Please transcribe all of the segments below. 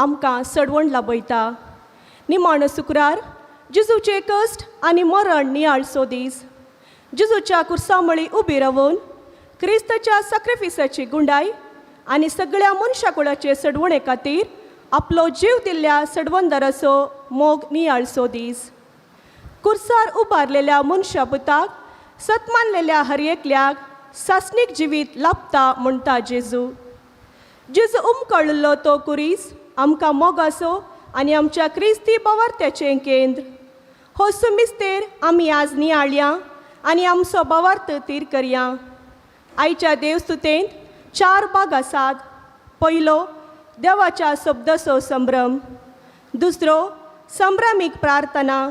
आमकां सडवण लाबयता. निमाणो शुक्रार जेजूचे कश्ट आनी मरण नियाळचो दीस. जेजूच्या कुर्सामळी उबी रावन क्रिस्ताच्या साक्रिफिसाची गुंडाय आनी सगळ्या मनशा कुळाचे सडवणे खातीर आपलो जीव दिल्ल्या सडवणदाराचो मोग नियाळचो दीस. कुर्सार उबारलेल्या मनशा पुताक सतमानलेल्या हर एकल्याक सासणीक जिवीत लाभता म्हणटा जेजू. जेजू उमकळिल्लो तो कुरीस आमकां मोगाचो आनी आमच्या क्रिस्ती बावार्थ्याचें केंद्र. हो सुमिस्तेर आमी आज नियाळया आनी आमचो बावार्थ तीर करया. आयच्या देवस्तुतेंत 4 भाग आसात. पयलो, देवाच्या शब्दाचो संभ्रम. दुसरो, संभ्रमीक प्रार्थना.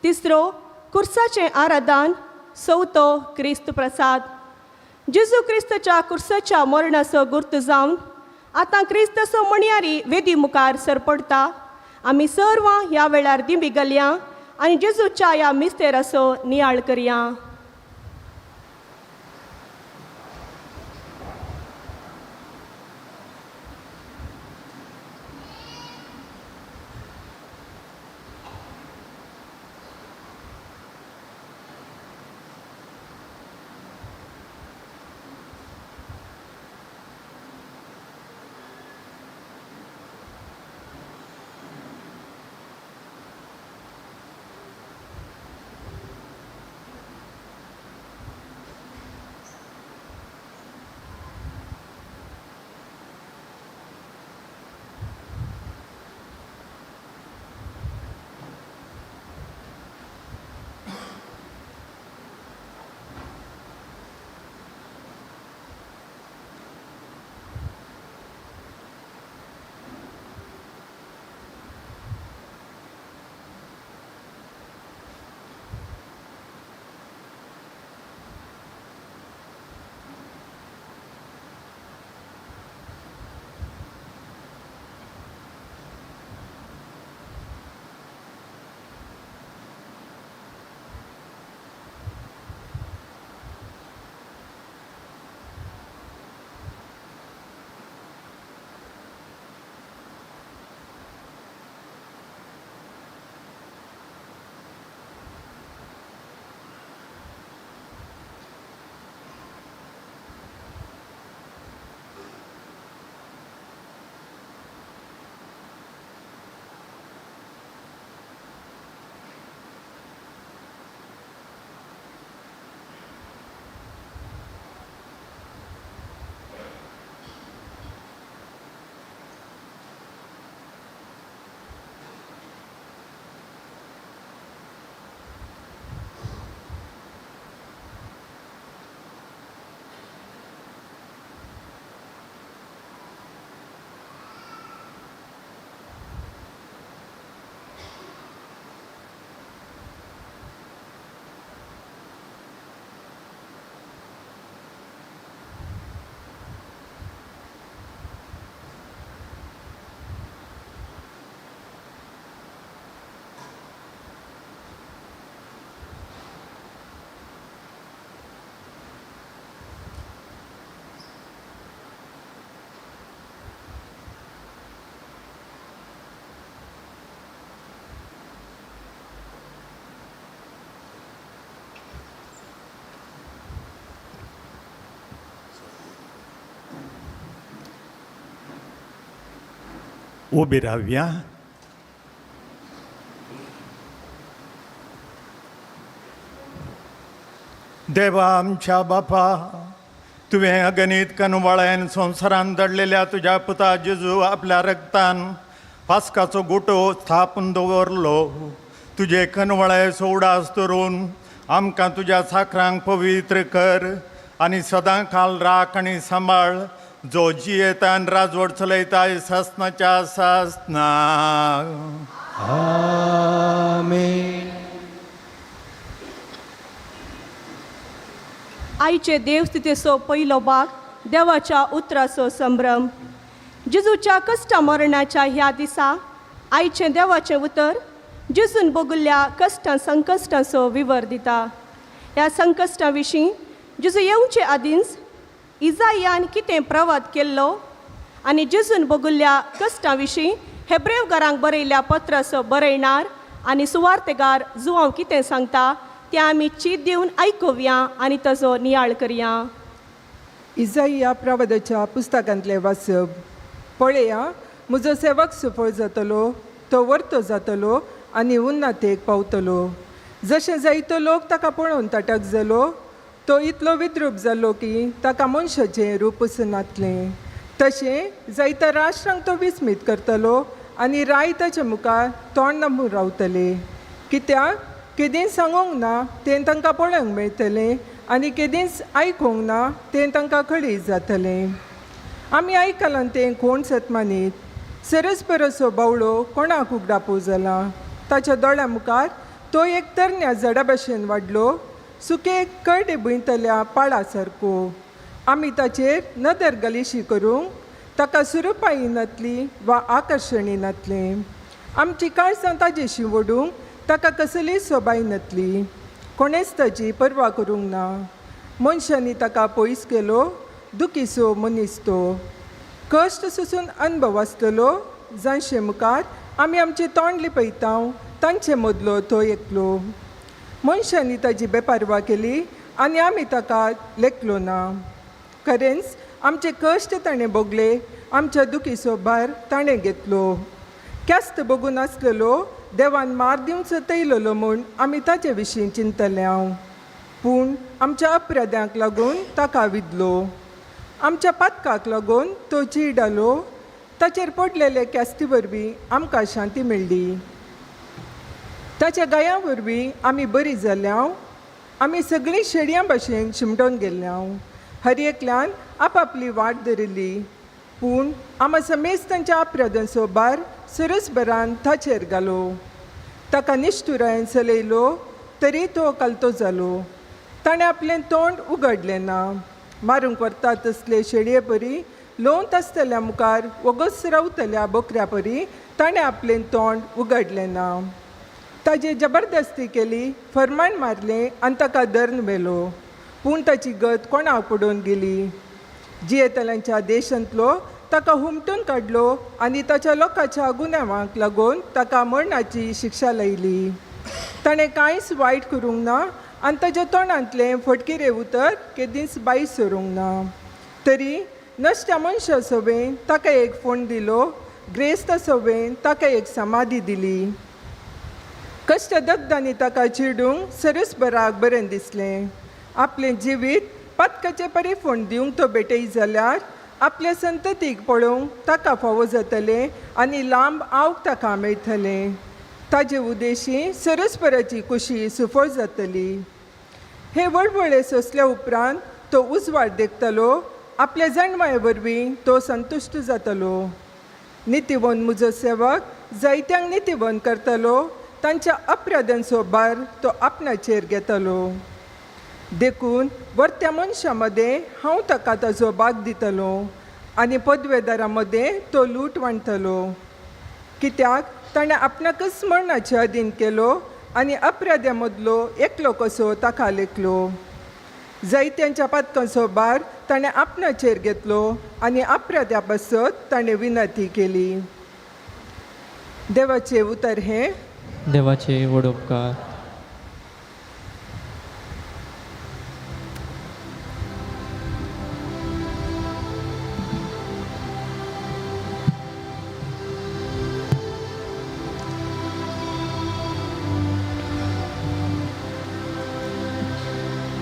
तिसरो, कुर्साचें आराधन. चवथो, क्रिस्त प्रसाद. जेजू क्रिस्ताच्या कुर्साच्या मरणाचो गुर्त जावन आतां क्रिस्ताचो म्हणयारी वेदी मुखार सरपडटा. आमी सर्वां ह्या वेळार दिंबी घालया आनी जेजूच्या ह्या मिस्तेराचो नियाळ करया. उबी रावया. देवा आमच्या बापा, तुवें अगणीत कनवाळ्यान संवसारान दडलेल्या तुज्या पुता जेजू आपल्या रक्तान पास्काचो गोटो स्थापून दवरलो. तुजे कनवाळ्याचो उडास धरून आमकां तुज्या साखरांक पवित्र कर आनी सदां काल राख आनी सांबाळ, जो जियेता आनी राजवट चलयता सासनाच्या सासना. आमेन. आयचे देवस्थितीचो पयलो भाग देवाच्या उतराचो संभ्रम. जेजूच्या कश्टा मरणाच्या ह्या दिसा आयचें देवाचें उतर जेजून भोगिल्ल्या कश्टां संकश्टांचो विवर दिता. ह्या संकश्टां विशीं जेजू येवचे आदींच इजायान कितें प्रवाद केल्लो आनी जेजून भोगुल्ल्या कश्टां विशीं हेब्रेवकारांक बरयल्ल्या पत्राचो बरयणार आनी सुवार्तेगार जुवांव कितें सांगता तें आमी चीत दिवन आयकुया आनी ताचो नियाळ करया. इजाइया प्रवादाच्या पुस्तकांतलें वाचप. पळया, म्हजो सेवक सुफळ जातलो, तो वर्तो जातलो आनी उन्नतेक पावतलो. जशें जायतो लोक ताका पळोवन ताटक जालो, तो इतलो विद्रूप जालो की ताका मनशाचें रूपच नातलें. तशें जायत्या राष्ट्रांक तो विस्मीत करतलो आनी राय ताचे मुखार तोंड नामून रावतले. कित्याक केदींच सांगूंक ना तें तांकां पळोवंक मेळटलें आनी केदींच आयकूंक ना तें तांकां कळीत जातलें. आमी आयकलां तें कोण सतमानीत सरस परसो बावळो कोणाक उगडापो जाला. ताच्या दोळ्या मुखार तो एक तरण्या झाडा भशेन वाडलो, सुके करडे भुंयतल्या पाळा सारको. आमी ताचेर नदर गलिशी करूंक ताका सुरुपाई नातली वा आकर्शणी नातलें. आमची काळजां ताजेशी वडूंक ताका कसलीय सोबाय नातली. कोणेच ताची पर्वा करूंक ना. मनशांनी ताका पयस केलो, दुखीचो मनीस तो. कश्ट सोसून अनुभव आसतलो जांचे मुखार आमी आमचें तोंड लिपयता तांचे मदलो तो एकलो. मनशांनी ताजी बेपारवा केली आनी आमी ताका लेखलो ना. खरेंच आमचे कश्ट ताणें भोगले, आमच्या दुखीचो भार ताणें घेतलो. ख्यास्त भोगून आसलेलो देवान मार दिवचो तयलेलो म्हूण आमी ताचे विशीं चिंतले हांव. पूण आमच्या अपराध्यांक लागून ताका विदलो, आमच्या पातकाक लागून तो चिडालो. ताचेर पडलेले ख्यास्ती वरवीं आमकां शांती मेळ्ळी. ताच्या गायां वरवीं आमी बरी जाल्या. आमी सगळीं शेडयां भशेन शिमटोन गेल्ल्या. हर एकल्यान आपापली वाट धरिल्ली, पूण आमा समेज तांच्या अपराधांचो भार सरसभरान ताचेर घालो. ताका निश्ठुरायेन चलयलो तरी तो कालतो जालो. ताणें आपलें तोंड उगडलें ना. मारूंक व्हरता तसले शेडये परी लोवंत आसतल्या मुखार वोगोच रावतल्या बोकऱ्या परी ताणें आपलें तोंड उगडलें ना. ताजे जबरदस्ती केली, फरमाण मारलें आनी ताका धर्न व्हेलो. पूण ताची गत कोणाक पडोवन गेली. जियेतल्यांच्या देशांतलो ताका हुमटून काडलो आनी ताच्या लोकांच्या गुन्यांवांक लागून ताका मरणाची शिक्षा लायली. ताणें कांयच वायट करूंक ना आनी ताच्या तोंडांतलें फटकिरें उतर केदींच बायस सरूंक ना. तरी नश्ट्या मनशा सवें ताका एक फोंड दिलो, ग्रेस्ता सवें ताका एक समाधी दिली. कश्ट दग्दांनी ताका चिडूंक सरसभराक बरें दिसलें. आपलें जिवीत पातकाचे परिफोंड दिवंक तो भेटय जाल्यार आपल्या संततीक पळोवंक ताका फावो जातलें आनी लांब आवक ताका मेळटलें. ताजे उदेशी सरसपराची कुशी सुफळ जातली. हे वळवळे सोंसल्या उपरांत तो उजवाड देखतलो, आपल्या जाणवाये वरवीं तो संतुश्ट जातलो. नितीवन म्हजो सेवक जायत्यांक नितीवन करतलो, तांच्या अपराधांचो भार तो आपणाचेर घेतलो. देखून वर्त्या मनशां मदें हांव ताका ताजो भाग दितलो आनी पदवेदारां मदें तो लूट वांटतलो. कित्याक ताणें आपणाकच मरणाचे अधीन केलो आनी अपराध्या मदलो एकलो कसो ताका लेखलो. जायत्यांच्या पातकांचो भार ताणें आपणाचेर घेतलो आनी अपराध्या पासत ताणें विनंती केली. देवाचें उतर हें. देवाचे व्हड उपकार.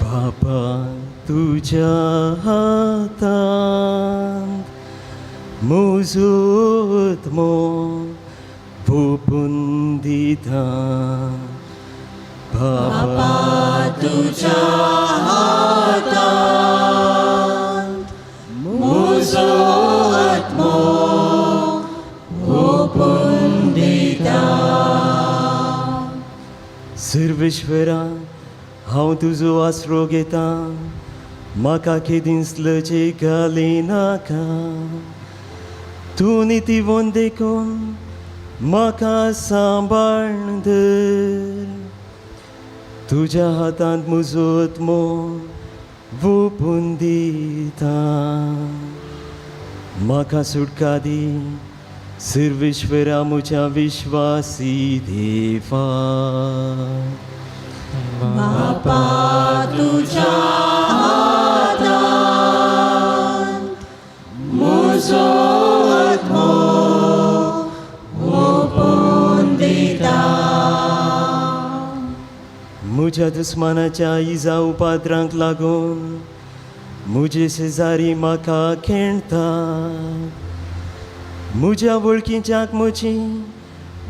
बापा तुज्या हातांत म्हजो आत्मो ओपून दिता. बापा तुज्या हातांत म्हजो आत्मो ओपून दिता. सर्वेश्वरा, हांव तुजो आसरो घेता, म्हाका केदींच लजे घालिनाका. तूं नितीवन देखून म्हाका सांबाळ धर. तुज्या हातांत म्हजो आत्मो ओपून दिता. म्हाका सुटका दी सर्वेश्वरा म्हज्या विश्वासी देवा. म्हज्या दुस्मानाच्या इजा उपाद्रांक लागून म्हजे शेजारी म्हाका खेणटा. म्हज्या वळखीच्याक म्हजी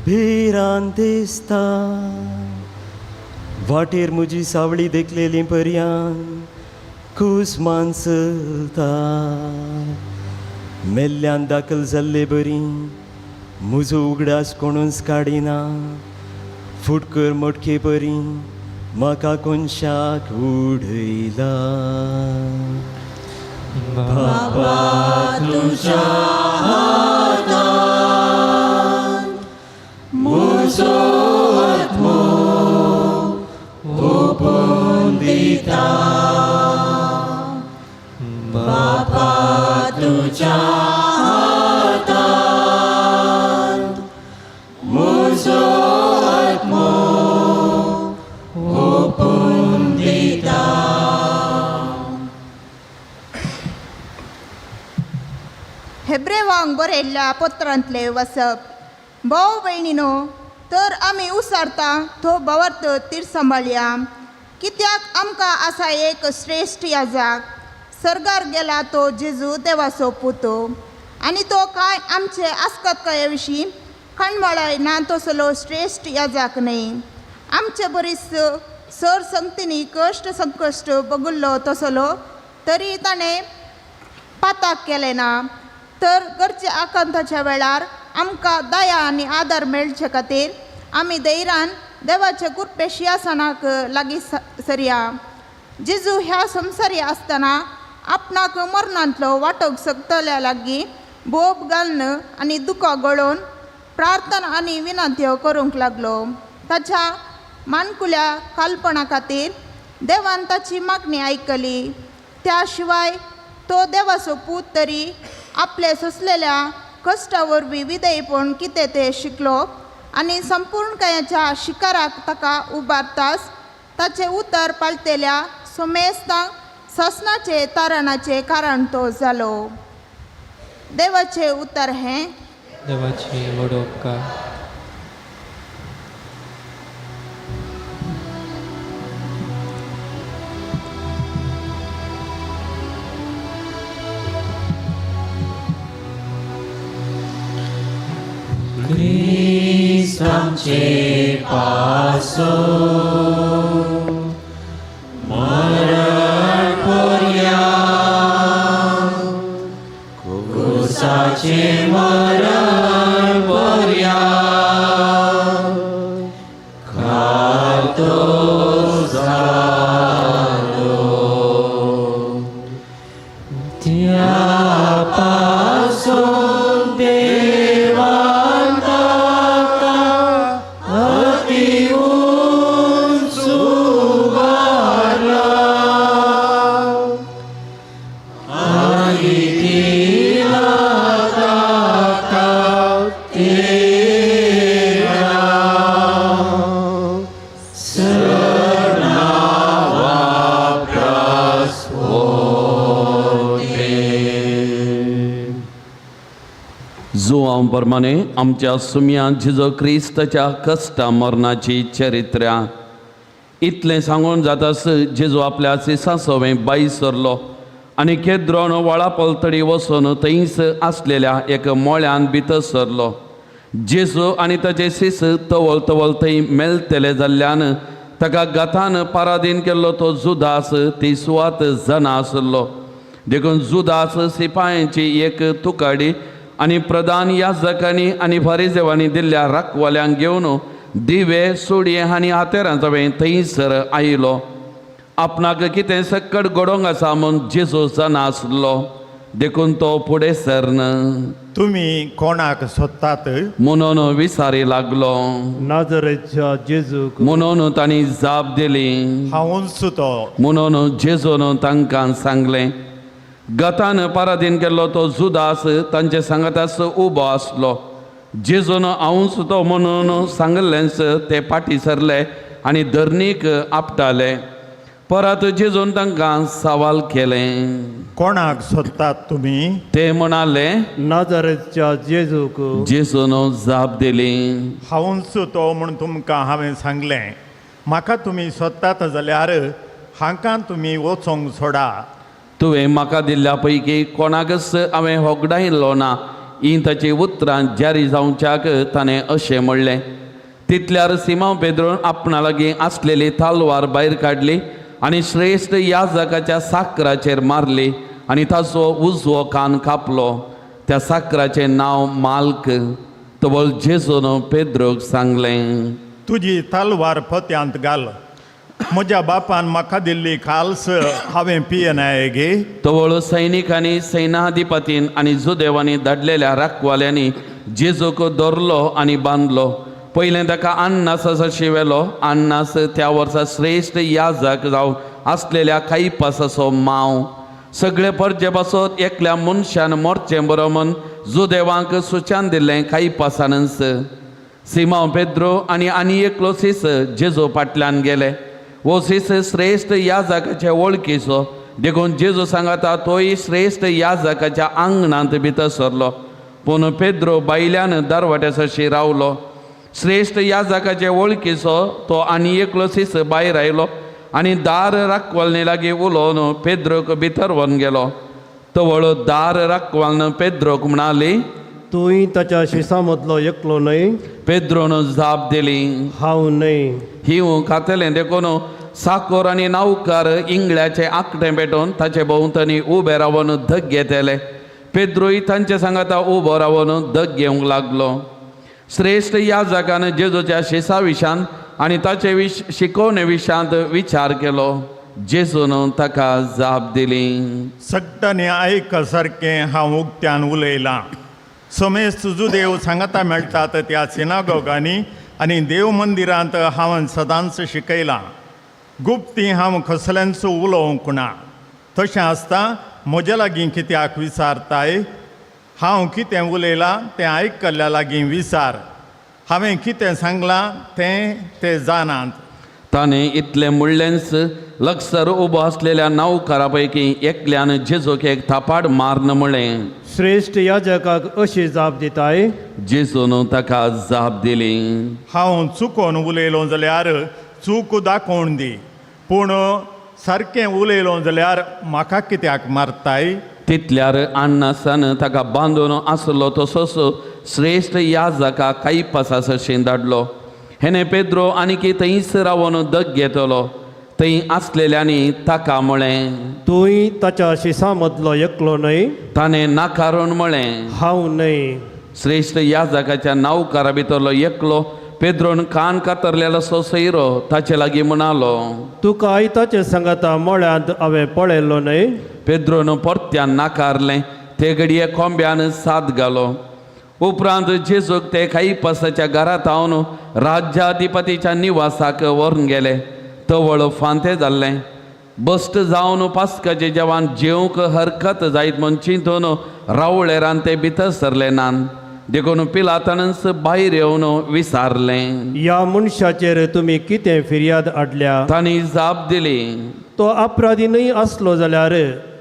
भिरांत दिसता. वाटेर म्हजी सावळी देखलेली पर्यान कुसमान चलता. मेल्ल्यान दाखल जाल्ले बरी म्हजो उगडास कोणूच काडिना. फुटकर मोटके बरी म्हाका कोनशाक उडयला. बापा तुज्या हातांत म्हजो आत्मो ओंपून दिता. बापा तुज्या हातांत म्हजो आत्मो ओंपून दिता. हेब्रेवांक बरयल्ल्या पत्रांतलें वाचप. भाव भयणीनो, तर आमी उसारता तो भावार्थ तीर सांबाळया, कित्याक आमकां आसा एक श्रेश्ठ याजाक, सर्गार गेला तो जेजू देवाचो पुतो, आनी तो कांय आमचे आस्कतकाये विशीं खणमळाय ना तसलो श्रेश्ठ याजाक न्हय. आमचे बरीच सर संगतींनी कश्ट संकश्ट बगुल्लो तसलो तरी ताणें पाताक केलें ना, तर गरजे आकांताच्या वेळार आमकां दया आनी आदार मेळचे खातीर आमी धैर्यान देवाच्या कृपे शिंयासनाक लागीं सरया. जेजू ह्या संवसारी आसतना आपणाक मरणांतलो वांटोवंक शकतल्या लागीं बोब घालून आनी दुकां गळोवन प्रार्थना आनी विनंत्यो करूंक लागलो. ताच्या मानकुल्या कालपणा खातीर देवान ताची मागणी आयकली. त्या शिवाय तो देवाचो पूत तरी आपले सोंसलेल्या कश्टा वरवीं विधेयपण कितें तें शिकलो आनी संपूर्णकायाच्या शिकाराक ताका उबारतास ताचें उतर पाळटेल्या सोमेस्तांक सासणाचे तारणाचें कारण तो जालो. देवाचें उतर हें. देवाचे व्हड उपकार. क्रिस्त आमचे पासो मरण पर्यांत क्रुसाचें मरण पर्यांत खातो जालो. त्या पासून देवान ताका अति उंच उबारला आनी दिला ताका तें नांव सर नांवा परस व्हडलें. जुवांव प्रमाणे आमच्या सुमया जेजू क्रिस्ताच्या कश्टा मरणाची चरित्र्या. इतलें सांगून जातास जेजू आपल्या सिसासवें बाई सरलो आनी केद्रोन व्हाळा पलतडी वचून थंयच आसलेल्या एक मोळ्यान भितर सरलो. जेजू आनी ताचे सीस तवल तवल थंय मेळटले जाल्ल्यान ताका गाथान पारादीन केल्लो तो जुदास ती सुवात जाणा आसलो. देखून जुदास सिपायांची एक तुकाडी आनी प्रधान याजकांनी आनी फारिजेवांनी दिल्ल्या राखवाल्यांक घेवन दिवे सुडये आनी हातेरां सवें थंयसर आयलो. आपणाक कितें सक्कड घडोवंक आसा म्हूण जेजू जाणा आसलो, देखून तो फुडें सरन तुमी कोणाक सोदतात? म्हणून विचारी लागलो. नाजरेच्या जेजूक. म्हणून तांणी जाप दिली, हांवूच तो. म्हणून जेजून तांकां सांगलें, गतान पारादीन केल्लो तो जुदास तांचे सांगातास उबो आसलो. जेजून हांवूच तो म्हणून सांगल्लेंच ते फाटीं सरले आनी धरणीक आपटाले. परत जेजून तांकां सवाल केलें, कोणाक सोदतात तुमी? ते म्हणाले, नाजरेतच्या जेजूक. जेजून जाप दिली, हांवूच तो म्हूण तुमकां हांवें सांगलें. म्हाका तुमी सोदतात जाल्यार हांकां तुमी वचोंक सोडा. तुवें म्हाका दिल्ल्या पैकी कोणाकच हांवें होगडायलो ना. हीं ताची उतरां जारी जावच्याक ताणें अशें म्हणलें. तितल्यार सिमांव पेद्रून आपणा लागीं आसलेली तालवार भायर काडली आनी श्रेश्ठ याजकाच्या साकराचेर मारली आनी ताचो उजवो कान कापलो. त्या साकराचें नांव माल्क. तवळ जेजून पेद्रोक सांगलें, तुजी तलवार पोत्यांत घाल. म्हज्या बापान म्हाका दिल्ली खालस हांवें पियेनाय गे? तवळ सैनिकांनी, सैनाधिपतीन आनी जुदेवांनी धाडलेल्या राखवाल्यांनी जेजूक धरलो आनी बांदलो. पयलें ताका अन्नासाशी व्हेलो. अन्नास त्या वर्सा श्रेश्ठ याजक जावन आसलेल्या काईपासाचो मांव. सगळे परजे पासत एकल्या मनशान मोरचें बरो म्हूण जुदेवांक सुचान दिल्लें काईपासानच. सिमांव पेद्रो आनी आनी एकलो सीस जेजू फाटल्यान गेले. हो सीस श्रेश्ठ याजकाचे वळखीचो देखून जेजू सांगाता तोय श्रेश्ठ याजकाच्या आंगणांत भितर सरलो. पूण पेद्रो भायल्यान दरवट्यासशी रावलो. श्रेश्ठ याजकाचे वळखीचो तो आनी एकलो सीस भायर आयलो आनी दार राखवालने लागीं उलोवन पेद्रोक भितर व्हरून गेलो. तवळ दार राखवालन पेद्रोक म्हणाली, तूंय ताच्या शिसां मदलो एकलो न्हय? पेद्रोन जाप दिली, हांव न्हय. हिंव खातलें देखून साकोर आनी नावकार इंगळ्याचे आंकटें पेटोवन ताचे भोंवतणी उबे रावन धग घेतले. पेद्रोय तांचे सांगाता उबो रावन धग घेवंक लागलो. श्रेश्ठ याजकान जेजूच्या शिसा विशांत आनी ताचे विश शिकोवणे विशांत विचार केलो. जेजून ताका जाप दिली, सगटांनी आयक सारकें हांव उक्त्यान उलयलां. समेस्त जुदेव सांगाता मेळटात त्या सिनागोगांनी आनी देव मंदिरांत हांवें सदांच शिकयलां. गुप्ती हांव कसलेंच उलोवंक ना. तशें आसता म्हज्या लागीं कित्याक विचारताय? हांव कितें उलयलां तें आयकल्ल्या लागीं विचार. हांवें कितें सांगलां तें ते जाणात. ताणें इतलें म्हणलेंच लक्षर उबो आसलेल्या नावकारा पैकी एकल्यान जेजूक एक थापाड माਰਨ म्हणलें, श्रेश्ठ याजकाक अशी जाप दिताय? जेजून ताका जाप दिली, हांव चुकोन उलयलो जाल्यार चूक दाखोवन दी, पूण सारकें उलयलो जाल्यार म्हाका कित्याक मारताय? तितल्यार अन्नासान ताका बांदून आसलो तसोच श्रेश्ठ याजका काईपासासशी धाडलो. हेणे पेद्रो आनीक थंयच रावन दग घेतलो. थंय आसलेल्यांनी ताका म्हळें, तूंय ताच्या शिसां मदलो एकलो न्हय? ताणें नाकारून म्हळें, हांव न्हय. श्रेश्ठ याजकाच्या नावकारा भितरलो एकलो पेद्रोन कान कातरलेलो सोसैरो ताचे लागीं म्हणालो, तुकाय ताचे सांगाता मळ्यांत हांवें पळयल्लो न्हय? पेद्रोन परत्यान नाकारलें. ते घडये कोंब्यान साद घालो. उपरांत जेजूक ते काईपासाच्या घरांत हावन राज्याधिपतीच्या निवासाक व्हरून गेले. तवळ फांते जाल्लें. बस्ट जावन पास्काचें जेवण जेवंक हरकत जायत म्हूण चिंतून रावळेरान ते भितर सरले नान. देखून पिलातानच भायर येवन विचारलें, ह्या मनशाचेर तुमी कितें फिर्याद हाडल्या? तांणी जाप दिली, तो अपराधी न्हय आसलो जाल्यार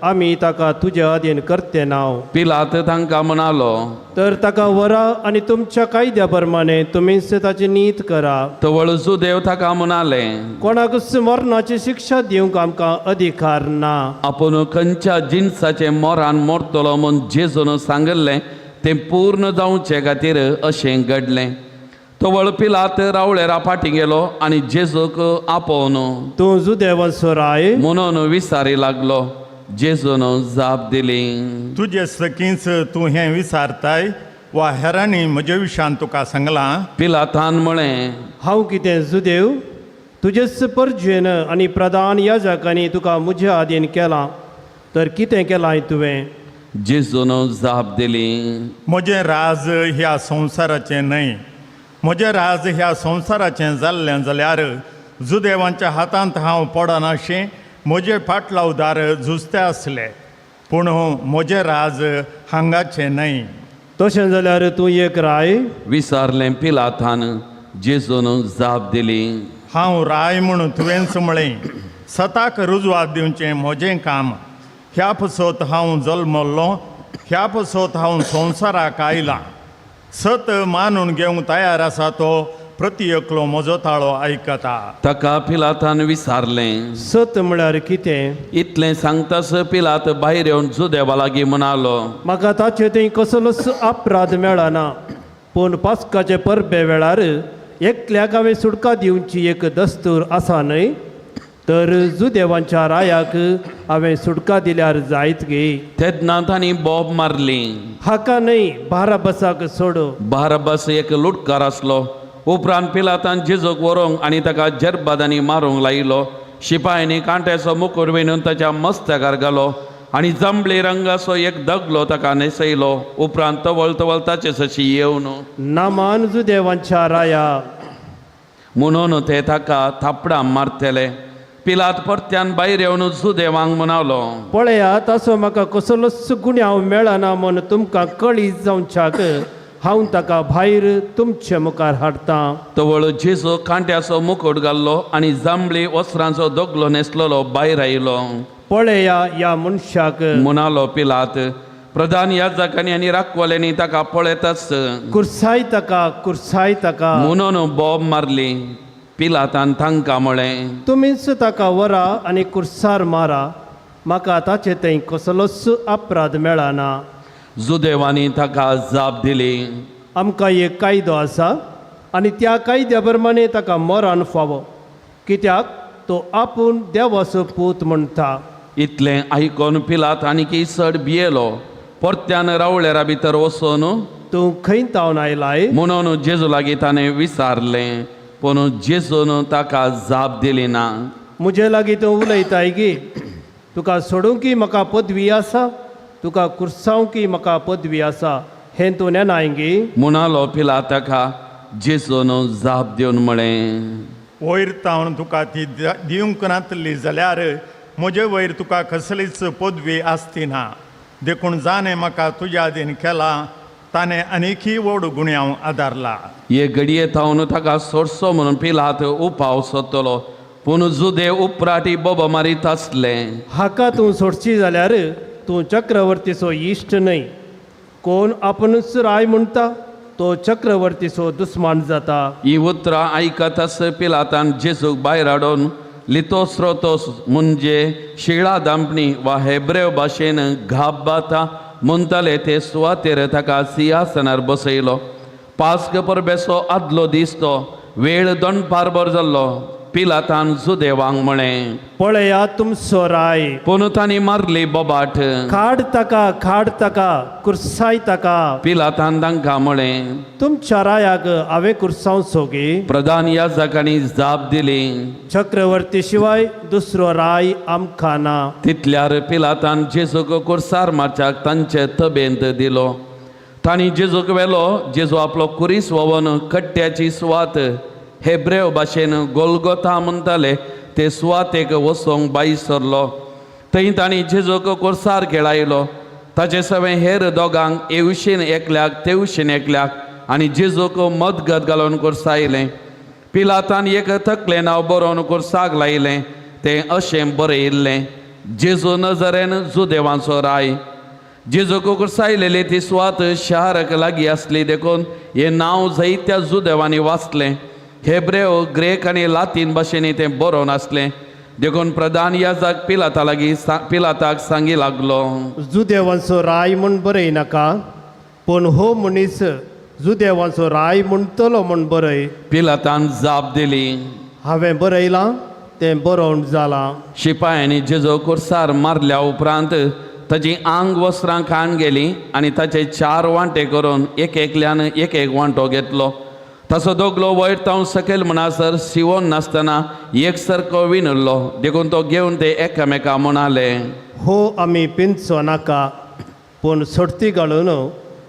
आमी ताका तुज्या अधीन करते नांव. पिलात तांकां म्हणालो, तर ताका व्हरा आनी तुमच्या कायद्या प्रमाणे तुमीच ताची नीत करा. तवळ जुदेव ताका म्हणाले, कोणाकूच मरणाची शिक्षा दिवंक आमकां अधिकार ना. आपूण खंयच्या जिनसाचें मोरान मोरतलो म्हूण जेजून सांगिल्लें तें पूर्ण जावचे खातीर अशें घडलें. तवळ पिलात रावळेरा फाटीं गेलो आनी जेजूक आपोवन तूं जुदेवांचो राय? म्हणून विचारी लागलो. जेजून जाप दिली, तुजे सखींच तूं हें विचारताय वा हेरांनी म्हजे विशान तुका सांगलां? पिलातान म्हळें, हांव कितें जुदेव? तुजेच परजेन आनी प्रधान याजकांनी तुका म्हज्या आदीन केलां, तर कितें केलां तुवें? जेजून जाप दिली, म्हजें राज ह्या संवसाराचें न्हय. म्हजें राज ह्या संवसाराचें जाल्लें जाल्यार जुदेवांच्या हातांत हांव पडनाशें म्हजे फाटलावदार झुजते आसले. पूण म्हजें राज हांगाचें न्हय. तशें जाल्यार तूं एक राय? विचारलें पिलातान. जेजून जाप दिली, हांव राय म्हूण तुवेंच म्हळें. सताक रुजवात दिवचें म्हजें काम. ह्या पसत हांव जल्मल्लो, ह्या पसत हांव संवसाराक आयलां. सत मानून घेवंक तयार आसा तो प्रति एकलो म्हजो ताळो आयकता. ताका पिलातान विचारलें, सत म्हळ्यार कितें? इतलें सांगतास पिलात भायर येवन जुदेवा लागीं म्हणालो, म्हाका ताचे थंय कसलोच अपराध मेळना, पूण पास्काचे परबे वेळार एकल्याक हांवें सुटका दिवची एक दस्तूर आसा न्हय? तर जुदेवांच्या रायाक हांवें सुटका दिल्यार जायत गे? तेन्ना तांणी बोब मारली, हाका न्हय, बाराबसाक सोड. बाराबास एक लुटकार आसलो. उपरांत पिलातान जेजूक व्हरूंक आनी ताका जेरबादांनी मारूंक लायलो. शिपायांनी कांट्याचो मुकुट विणून ताच्या मस्तकार घालो आनी जांबळी रंगाचो एक दगलो ताका न्हेसयलो. उपरांत तवळ तवळ ताचे सशी येवन, नामान जुदेवांच्या राया. म्हणून ते ताका थापडां मारतले. पिलात परत्यान भायर येवन जुदेवांक म्हणालो, पळया, ताचो म्हाका कसलोच गुन्यांव मेळना म्हूण तुमकां कळीत जावच्याक हांव ताका भायर तुमचे मुखार हाडटां. तवळ जेजू कांट्याचो मुकुट घाल्लो आनी जांबळी वस्त्रांचो दगलो न्हेसलेलो भायर आयलो. पळया ह्या मनशाक, म्हणालो पिलात. प्रधान याजकांनी आनी राखवाल्यांनी ताका पळयताच, कुर्साय ताका, कुर्साय ताका. म्हणून बोब मारली. पिलातान तांकां म्हळें, तुमीच ताका व्हरा आनी कुर्सार मारा. म्हाका ताचे थंय कसलोच अपराध मेळना. जुदेवांनी ताका जाप दिली, आमकां एक कायदो आसा आनी त्या कायद्या प्रमाणे ताका मरण फावो, कित्याक तो आपूण देवाचो पूत म्हणटा. इतलें आयकून पिलात आनीकी चड भियेलो. परत्यान रावळेरा भितर वचून, तूं खंय तावन आयलाय? म्हणून जेजू लागीं ताणें विचारलें. पूण जेजून ताका जाप दिली ना. म्हजे लागीं तूं उलयताय गी? तुका सोडूंक म्हाका पदवी आसा, तुका कुर्सावंक म्हाका पदवी आसा, हें तूं नेणाय गी? म्हणालो पिलात ताका. जेजून जाप दिवन म्हळें, वयर तावन तुका ती दिवंक नातली जाल्यार म्हजे वयर तुका कसलीच पदवी आसती ना. देखून जाणें म्हाका तुज्या आदीन केला ताणें आनीकय व्हड गुन्यांव आदारला. हे घडये थावन ताका सोडचो म्हणून पिलात उपाव सोदतलो, पूण जुदे उपराटी बोबो मारीत आसले. हाका तूं सोडशी जाल्यार तूं चक्रवर्तीचो इश्ट न्हय. कोण आपुणूच राय म्हणटा तो चक्रवर्तीचो दुस्मान जाता. ही उतरां आयकताच पिलातान जेजूक भायर हाडून लितोस्रोतोस म्हणजे शिळा दांपणी वा हेब्रेव भाशेन घाबबाता म्हणटाले ते सुवातेर ताका सिंहासनार बसयलो. पास्क परबेचो आदलो दीस तो. वेळ दनपारभर जाल्लो. पिलातान जुदेवांक म्हळें, पळया तुमचो राय. पूण तांणी मारली बोबाट, खाड ताका, खाड ताका, कुर्साय ताका. पिलातान तांकां म्हळें, तुमच्या रायाक हांवें कुर्सावचो गी? प्रधान याजकांनी जाप दिली, चक्रवर्ती शिवाय दुसरो राय आमकां ना. तितल्यार पिलातान जेजूक कुर्सार मारच्याक तांचे तबेंत दिलो. तांणी जेजूक व्हेलो. जेजू आपलो कुरीस व्होवन कट्ट्याची सुवात, हेब्रेव भाशेन गोलगोथा म्हणटाले ते सुवातेक वचोंक भायर सरलो. थंय तांणी जेजूक कुर्सार खेळायलो. ताचे सवें हेर दोगांक एवशेन एकल्याक, तेवशेन एकल्याक आनी जेजूक मदगत घालून कुर्सायलें. पिलातान एक तकलें नांव बरोवन कुर्साक लायलें. तें अशें बरयिल्लें, जेजू नजरेन जुदेवांचो राय. जेजूक कुर्सायलेली ती सुवात शहराक लागीं आसली, देखून हें नांव जायत्या जुदेवांनी वाचलें. हेब्रेव, ग्रेक आनी लातीन भाशेंनी तें बरोवन आसलें. देखून प्रधान याजक पिलाता लागीं पिलाताक सांगी लागलो, जुदेवांचो राय म्हूण बरय नाका, पूण हो मनीस जुदेवांचो राय म्हणटलो म्हूण बरय. पिलातान जाप दिली, हांवें बरयलां तें बरोवन जालां. शिपायांनी जेजू कुर्सार मारल्या उपरांत ताची आंग वस्त्रां खाण गेलीं आनी ताचे 4 वांटे करून एक एकल्यान एक एक वांटो घेतलो. ताचो दोगलो वयर तावन सकयल म्हणसर शिवोन नासतना एक सारको विणल्लो. देखून तो घेवन ते एकामेका म्हणाले, हो आमी पिंदचो नाका, पूण सोडती घालून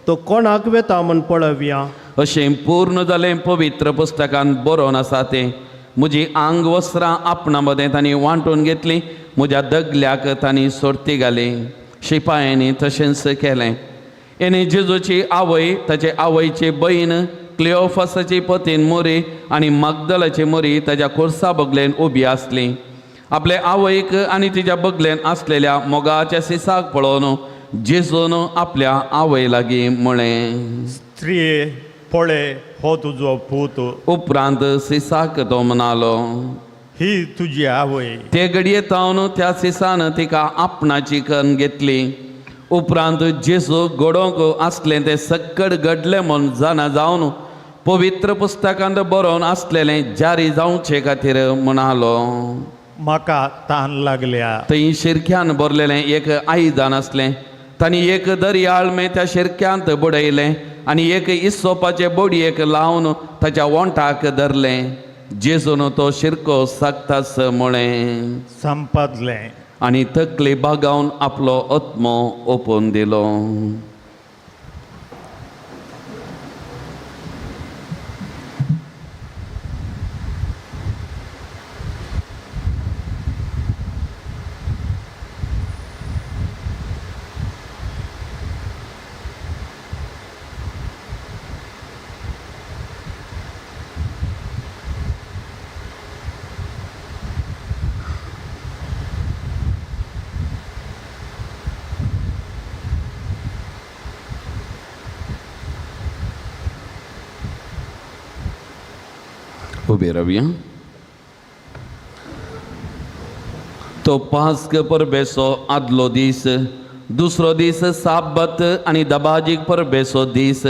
तो कोणाक वेता म्हूण पळोवया. अशें पूर्ण जालें पवित्र पुस्तकान बरोवन आसा तें. म्हजी आंग वस्त्रां आपणा मदें तांणी वांटून घेतलीं, म्हज्या दगल्याक तांणी सोडती घाली. शिपायांनी तशेंच केलें. येणे जेजूची आवय, ताचे आवयची बहीण, क्लिओफासाची पतीन मोरी आनी मागदलाची मोरी ताच्या कोर्सा बगलेन उबी आसली. आपले आवयक आनी तिच्या बगलेन आसलेल्या मोगाच्या सिसाक पळोवन जेजून आपल्या आवय लागीं म्हळें, स्त्रिये पळय हो तुजो पूत. उपरांत सिसाक तो म्हणालो, ही तुजी आवय. ते घडये तावन त्या सिसान तिका आपणाची कन्न घेतली. उपरांत जेजू घडोवंक आसलें तें सक्कड घडलें म्हूण जाणा जावन पवित्र पुस्तकांत बरोवन आसलेलें जारी जावचे खातीर म्हणालो, म्हाका तान लागल्या. थंय शिरक्यान भरलेलें एक आयदन आसलें. तांणी एक दर्याळमें त्या शिरक्यांत बुडयलें आनी एक इसोपाचे बोडयेक लावन ताच्या ओंठाक धरलें. जेजून तो शिरको सागतास म्हळें, संपादलें. आनी तकली बागावन आपलो आत्मो ओपून दिलो. उबे रावया. तो पास्क परबेचो आदलो दीस, दुसरो दीस साब्बत आनी दबाजीक परबेचो दीस.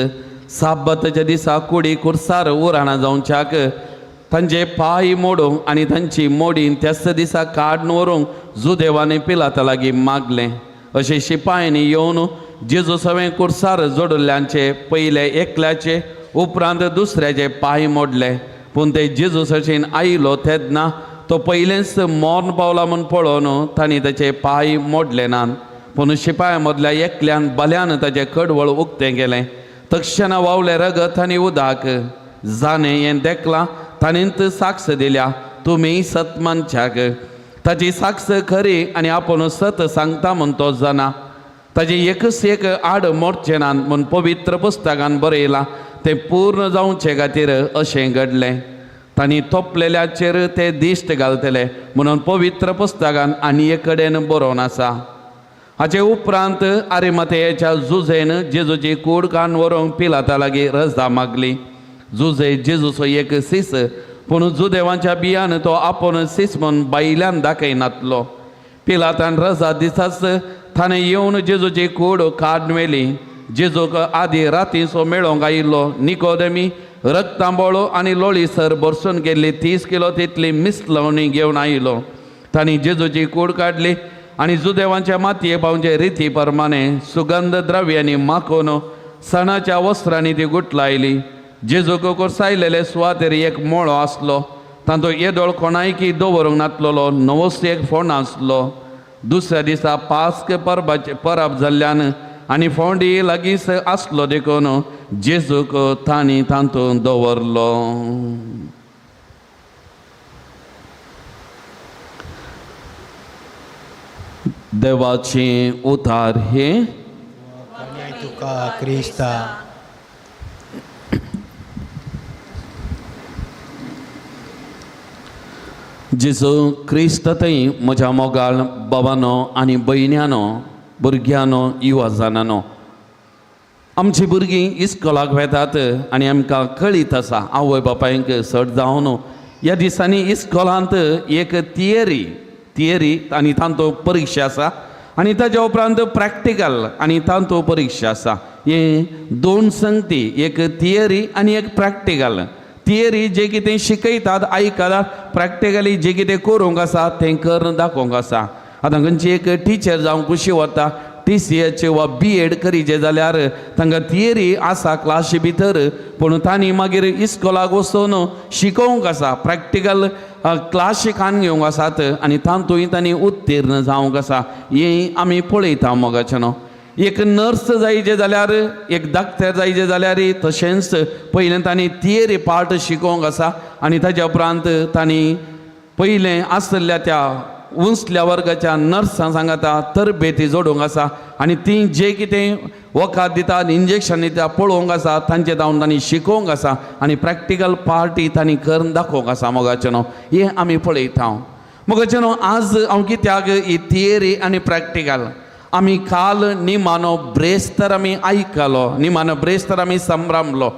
साब्बताच्या दिसा कुडी कुर्सार उराणां जावच्याक तांचे पांय मोडूंक आनी तांची मोडीन त्याच दिसा काडून व्हरूंक जुदेवांनी पिलाता लागीं मागलें. अशें शिपायांनी येवन जेजू सवें कुर्सार जोडिल्ल्यांचे पयले एकल्याचे उपरांत दुसऱ्याचे पांय मोडले. पूण ते जेजू सशीन आयलो तेन्ना तो पयलेंच मर्ण पावला म्हूण पळोवन तांणी ताचे पांय मोडले नात. पूण शिपाया मदल्या एकल्यान बल्यान ताचें कडवळ उक्तें केलें. तक्षणा वावलें रगत आनी उदक. जाणें हें देखलां ताणेंत साक्ष दिल्या, तुमी सत मानच्याक. ताची साक्ष खरी आनी आपूण सत सांगता म्हूण तो जाणा. ताजें एकच एक आड मोडचें ना म्हूण पवित्र पुस्तकान बरयलां तें पूर्ण जावचे खातीर अशें घडलें. तांणी तोपलेल्याचेर ते दिश्ट घालतले म्हणून पवित्र पुस्तकान आनी एक कडेन बरोवन आसा. हाचे उपरांत आरिमाथेयाच्या जुझेन जेजूची कूड कान व्हरूंक पिलाता लागीं रजा मागली. जुझे जेजूचो एक सीस, पूण जुदेवांच्या बियान तो आपूण सीस म्हूण बायल्यान दाखयनातलो. पिलातान रजा दिसाच ताणें येवन जेजूची कूड काडून व्हेली. जेजूक आदी रातीचो मेळोंक आयिल्लो निकोदेमी रक्तांबोळो आनी लोळीसर भरसून गेल्ली 30 किलो तितली मिसलवणी घेवन आयलो. तांणी जेजूची कूड काडली आनी जुदेवांच्या मातये पावचे रिती प्रमाणे सुगंध द्रव्यांनी माखून सणाच्या वस्त्रांनी ती गुटलायली. जेजूक कोर्सायलेले सुवातेर एक मोळो आसलो. तांतूत येदोळ कोणायकी दवरूंक नातलेलो नवोच एक फोंड आसलो. दुसऱ्या दिसा पास्क परबाचे परब जाल्ल्यान आनी फोंडी लागींच आसलो देखून जेजूक तांणी तातूंत दवरलो. देवाचे उतार हे तुका क्रिस्ता. जेजू क्रिस्त थंय म्हज्या मोगाळ बाबानो आनी भयण्यानो, भुरग्यांनो, युवा जाणानो, आमची भुरगीं इस्कोलाक वेतात आनी आमकां कळीत आसा आवय बापायंक सट जावन ह्या दिसांनी इस्कोलांत एक थियरी आनी तांचो परिक्षा आसा आनी ताच्या उपरांत प्रॅक्टिकल आनी तांचो परिक्षा आसा. हे दोन संगती, एक थियरी आनी एक प्रॅक्टिकल. थियरी जे कितें शिकयतात आयकतात, प्रॅक्टिकली जे कितें करूंक आसा तें करून दाखोवंक आसा. आतां खंयची एक टिचर जावंक खुशी वता TCH वा BEd करीचे जाल्यार तांकां थियरी आसा क्लासी भितर, पूण तांणी मागीर इस्कोलाक वचून शिकोवंक आसा, प्रॅक्टिकल क्लास शिकान घेवंक आसात आनी तातूंय तांणी उत्तीर्ण जावंक आसा. हें आमी पळयता मोगाचें न्हू. एक नर्स जायचे जाल्यार, एक डॉक्टर जायचे जाल्यार तशेंच पयलें तांणी थियरी पार्ट शिकोवंक आसा आनी ताच्या उपरांत तांणी पयलें आसल्या त्या उंचल्या वर्गाच्या नर्सां सांगाता तरबेती जोडूंक आसा आनी ती जे कितें वखद दिता आनी इंजेक्शन दिता पळोवंक आसा, तांचे जावन तांणी शिकोवंक आसा आनी प्रॅक्टिकल पार्टी तांणी करून दाखोवंक आसा मोगाचें न्हू. हें आमी पळयता मोगाचें न्हू. आज हांव कित्याक ही थियरी आनी प्रॅक्टिकल, आमी काल निमानो ब्रेस्तर आमी आयकलो, निमानो ब्रेस्तर आमी संभ्रमलो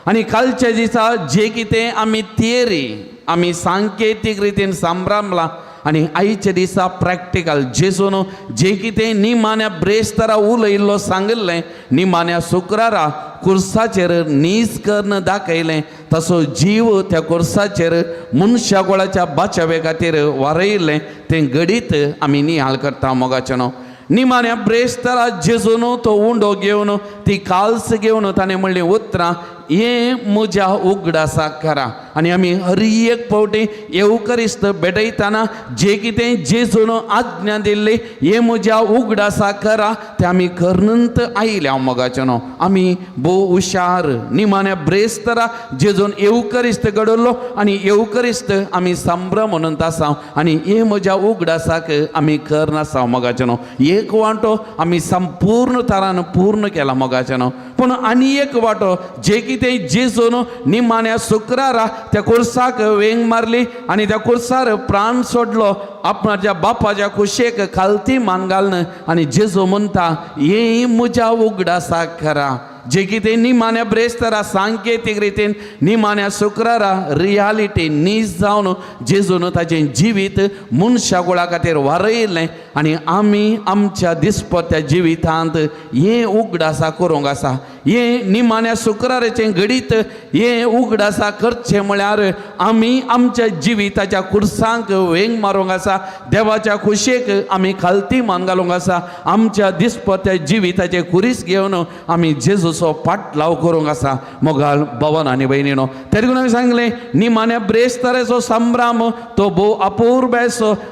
आनी कालच्या दिसा जे कितें आमी थियरी आमी सांकेतीक रितीन संभ्रमला आनी आयच्या दिसा प्रॅक्टिकल जेजून जे कितें निमाण्या ब्रेस्तारा उलयल्लो सांगिल्लें, निमाण्या शुक्रारा कुर्साचेर नीज करून दाखयलें, तसो जीव त्या कुर्साचेर मनशा गोळाच्या बाचावे खातीर वारयलें तें घडीत आमी निहाळ करता मोगाचें न्हू. निमाण्या ब्रेस्तारा जेजून तो उंडो घेवन ती काल्स घेवन ताणें म्हणलीं उतरां, हें म्हज्या उगडासाक करा. आनी आमी हर एक फावटी येवकरिस्त भेटयतना जे कितें जेजून आज्ञा दिल्ली हें म्हज्या उगडासाक करा तें आमी करनंत आयल्या मोगाचें न्हू. आमी भोव हुशार निमाण्या ब्रेस्तरा जेजून येवकरिस्त घडयलो आनी येवकरिस्त आमी संभ्रम म्हणून आसा आनी हें म्हज्या उगडासाक आमी करनासा मोगाचें न्हू. एक वांटो आमी संपूर्ण तरान पूर्ण केला मोगाचें न्हू, पूण आनी एक वांटो जे कितें जेजून निमाण्या शुक्रारा त्या कुर्साक वेंग मारली आनी त्या कुर्सार प्राण सोडलो आपणाच्या बापाच्या कुशेक खालती मान घालून आनी जेजू म्हणटा हें म्हज्या उगडासाक करा. जे कितें निमाण्या ब्रेस्तारा सांकेतीक रितीन निमाण्या शुक्रारा रियालिटी नीज जावन जेजून ताचें जिवीत मनशा गोळा खातीर वारयलें आनी आमी आमच्या दिसपत्या जिवितांत हें उगडासा करूंक आसा. हें निमाण्या शुक्राराचें घडीत हें उगडासा करचें म्हळ्यार आमी आमच्या जिविताच्या कुर्सांक वेंग मारूंक आसा, देवाच्या खुशेक आमी खालती मान घालूंक आसा, आमच्या दिसपत्या जिविताचे कुरीस घेवन आमी जेजूचो पाटलाव करूंक आसा. मोगाळ भवन आनी भयणीनो, तेका लागून हांवें सांगलें निमाण्या ब्रेस्ताराचो संभ्रम तो भोव अपूर्व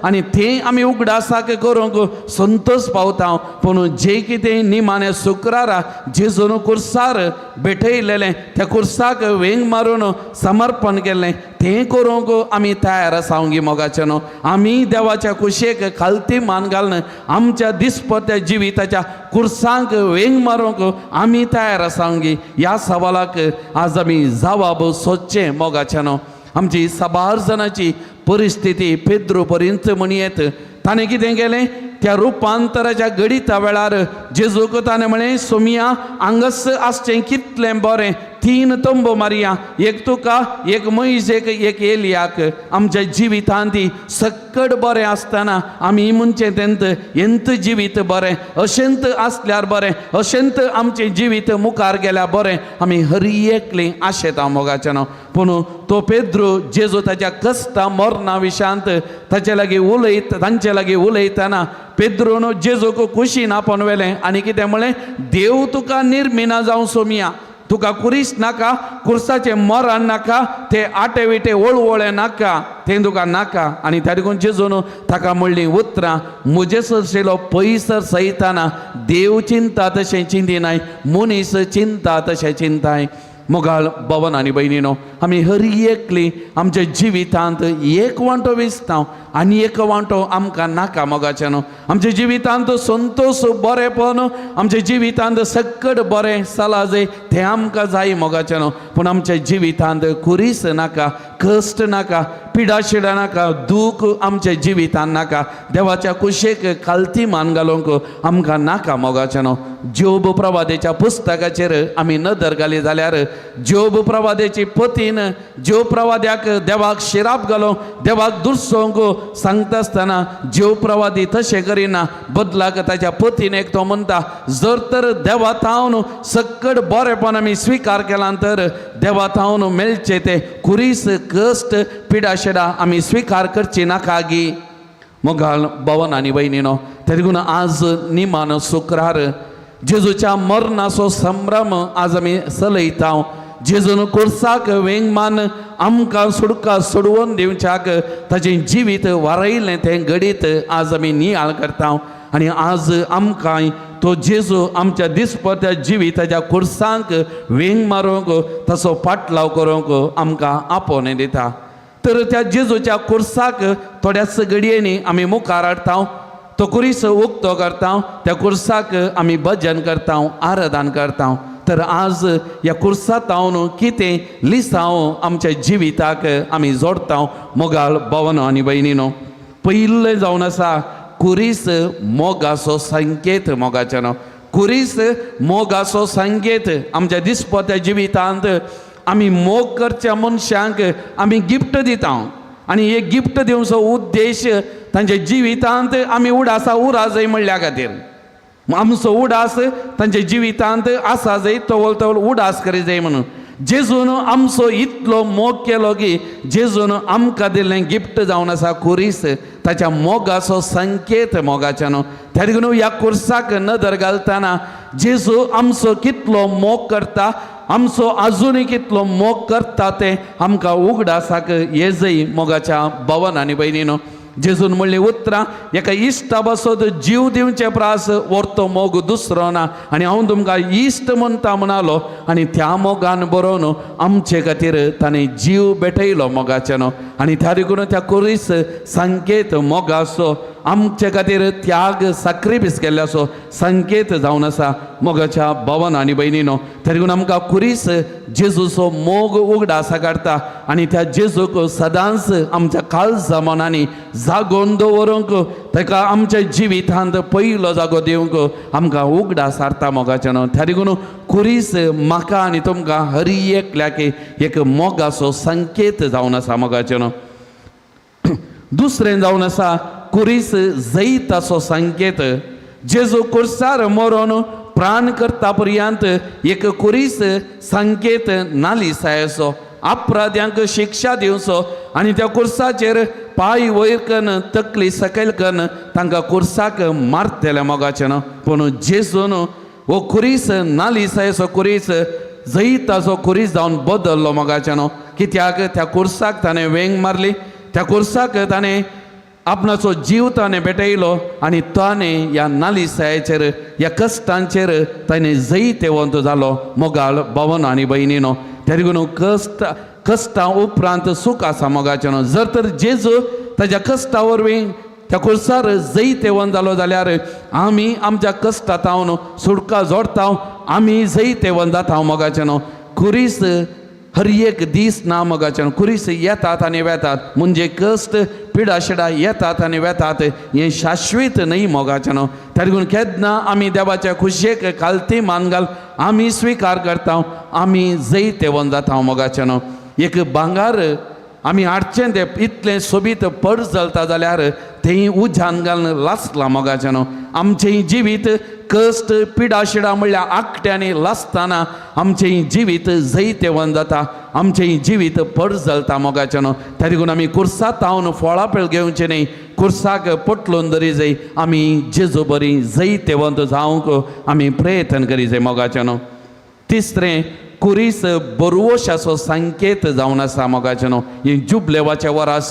आनी थंय आमी उगडासाक करूंक संतोश पावता. पूण जे कितें निमाण्या शुक्रारा जेजून कुर्सार भेटयलेलें त्या कुर्साक वेंग मारून समर्पण केल्लें तें करूंक आमी तयार आसा गी मोगाचें न्हू. आमी देवाच्या कुशेक खालती मान घालून आमच्या दिसपत्या जिविताच्या कुर्सांक वेंग मारूंक आमी तयार आसा गी. ह्या सवालाक आज आमी जवाब सोदचें मोगाचें न्हू. आमची साबार जाणांची परिस्थिती पेद्रू पर्यंत म्हणयेत ताणें कितें केलें त्या रुपांतराच्या घडिता वेळार जेजूक ताणें म्हळें सोमिया हांगास आसचें कितलें बरें, 3 तंबो मारया, एक तुका, एक मोयजेक, एक एलियाक. आमच्या जिवितांत ती सक्कड बरें आसतना आमी म्हणचें तेंत एंत जिवीत बरें, अशेंत आसल्यार बरें, अशेंत आमचें जिवीत मुखार गेल्यार बरें, आमी हर एकली आशेता मोगाचें न्हू. पूण तो पेद्रू जेजू ताच्या कश्टा मरणा विशांत ताचे लागीं उलयत तांचे लागीं उलयतना पेद्रून जेजूक कुशीन आपोवन व्हेलें आनी कितें म्हळें, देव तुका निर्मिना जावं सोमिया, तुका कुरीस नाका, कुर्साचें मरण नाका, ते आटे विटे वळवळे नाका, तें तुका नाका. आनी त्या देखून जेजून ताका म्हणलीं उतरां, म्हजे सरशिलो पयसर सयताना देव चिंता तशें चिंतिनाय, मनीस चिंता तशें चिंताय. मोगाळ भवन आनी भयणीनो, आमी हर एकली आमच्या जिवितांत एक वांटो विसता आनी एक वांटो आमकां नाका मोगाचें न्हू. आमच्या जिवितांत संतोश बरेंपण, आमच्या जिवितांत सक्कड बरें सलाजय तें आमकां जाय मोगाचें न्हू. पूण आमच्या जिवितांत कुरीस नाका, कश्ट नाका, पिडाशिडा नाका, दूख आमच्या जिवितांत नाका, देवाच्या कुशेक खालती मान घालूंक आमकां नाका मोगाचें न्हू. जोब प्रवादेच्या पुस्तकाचेर आमी नदर घाली जाल्यार जोब प्रवादेची पतीन जोब प्रवाद्याक देवाक शिराप घालूंक, देवाक दुरसोवंक सांगता आसतना जोब प्रवादी तशें करिना, बदलाक ताच्या पतीन एक तो म्हणटा, जर तर देवा थावन सक्कड बरेंपण आमी स्विकार केलां तर देवा थावन मेळचें तें कुरीस कश्ट पिडाशिडा आमी स्विकार करची नाका गी. मोगाळ भवन आनी भयणीनो, तेका लागून आज निमान शुक्रार जेजूच्या मरणाचो संभ्रम आज आमी चलयता. जेजून कुर्साक वेंग मान आमकां सुडका सोडवून दिवच्याक ताचें जिवीत वारयलें तें घडीत आज आमी नियाळ करता आनी आज आमकां तो जेजू आमच्या दिसपत्या जिविताच्या कुर्सांक वेंग मारूंक तसो पाटलाव करूंक आमकां आपोवणें दिता. तर त्या जेजूच्या कुर्साक थोड्याच घडयेनी आमी मुखार हाडटा, तो कुरीस उक्तो करता, त्या कुर्साक आमी भजन करता, आराधन करता. तर आज ह्या कुर्सांत कितें लिसांव आमच्या जिविताक आमी जोडटा मोगाळ भवनो आनी भयणीनो. पयिल्लें जावन आसा कुरीस मोगाचो संकेत मोगाच्यानो. कुरीस मोगाचो संकेत. आमच्या दिसपत्या जिवितांत आमी मोग करच्या मनशांक आमी गिफ्ट दिता आनी हे गिफ्ट दिवचो उद्देश तांच्या जिवितांत आमी उडासा उरा जाय म्हणल्या खातीर. आमचो उडास तांच्या जिवितांत आसा जाय, तवल तवल उडास करी जाय म्हणून. जेजून आमचो इतलो मोग केलो की जेजून आमकां दिल्लें गिफ्ट जावन आसा कुरीस, ताच्या मोगाचो संकेत मोगाच्यानो. त्या देखून ह्या कुर्साक नदर घालतना जेजू आमचो कितलो मोग करता, आमचो आजुनूय कितलो मोग करता तें आमकां उगडासाक ये जय मोगाच्या भवन आनी भयणीनो. जेजून म्हणलीं उतरां, एका इश्टा बसत जीव दिवचे प्रास व्हरतो मोग दुसरो ना, आनी हांव तुमकां इश्ट म्हणटा म्हणालो. आनी त्या मोगान बरोवन आमचे खातीर ताणें जीव भेटयलो मोगाच्यानो. आनी त्या देखून त्या कुरीस संकेत मोगाचो, आमचे खातीर त्याग साक्रिफीस केल्ले असो संकेत जावन आसा मोगाच्या भवन आनी भयणीनो. त्या देखून आमकां कुरीस जेजूचो मोग उगडासा काडटा आनी त्या जेजूक सदांच आमच्या काळजा मनांनी जागोवन दवरूंक, ताका आमच्या जिवितांत पयलो जागो दिवंक आमकां उगडास हाडटा मोगाच्यानो. त्या देखून कुरीस म्हाका आनी तुमकां हर एकल्याक एक मोगाचो संकेत जावन आसा मोगाच्यानो. दुसरें जावन आसा कुरीस जैताचो संकेत. जेजू कुर्सार मरोन प्राण करता पर्यंत एक कुरीस संकेत नालिसायचो, अपराध्यांक शिक्षा दिवचो आनी त्या कुर्साचेर पांय वयर कन्न तकली सकयल कन्न तांकां कुर्साक मारतले मोगाचें न्हू. पूण जेजून हो कुरीस नालिसायचो कुरीस जैताचो कुरीस जावन बदल्लो मोगाचें न्हू. कित्याक त्या कुर्साक ताणें वेंग मारली, त्या कुर्साक ताणें आपणाचो जीव ताणें भेटयलो आनी ताणें ह्या नालिसायचेर ह्या कश्टांचेर ताणें जैतेवंत जालो मोगाळ भवन आनी भयणीनो. त्या देखून कश्ट कश्टां उपरांत सूख आसा मोगाचें न्हू. जर तर जेजू ताज्या कश्टा वरवीं त्या कुर्सार जैतेवंत जालो जाल्यार आमी आमच्या कश्टांत सुटका जोडता, आमी जैतेवंत जाता मोगाचें न्हू. कुरीस हर एक दीस ना मोगाचें न्हू. कुरीस येतात आनी वेतात, म्हणजे कश्ट पिडाशिडा येतात आनी वेतात, हें शाश्वीत न्हय मोगाचें न्हू. त्या देखून केन्ना आमी देवाच्या खुशयेक खालती मान घाल आमी स्विकार करता, आमी जैतेवंत जाता मोगाचें न्हू. एक भांगार आमी हाडचें तें इतलें सोबीत पड चलता जाल्यार तें उज्यान घालून लासलां मोगाचें न्हू. आमचें जिवीत कश्ट पिडाशिडा म्हणल्यार आकट्यांनी लासतना आमचें जिवीत जैतेवंत जाता, आमचें जिवीत पड चलता मोगाचें न्हू. त्या देखून आमी कुर्सात हांव फळां पेळ घेवचें न्हय, कुर्साक पोटलून दरी जाय, आमी जेजू बरी जैतेवंत जावंक आमी प्रयत्न करी जाय मोगाचें न्हू. तिसरें कुरीस बरवशाचो संकेत जावन आसा मोगाचें न्हू. ही जुबलेवाच्या वरास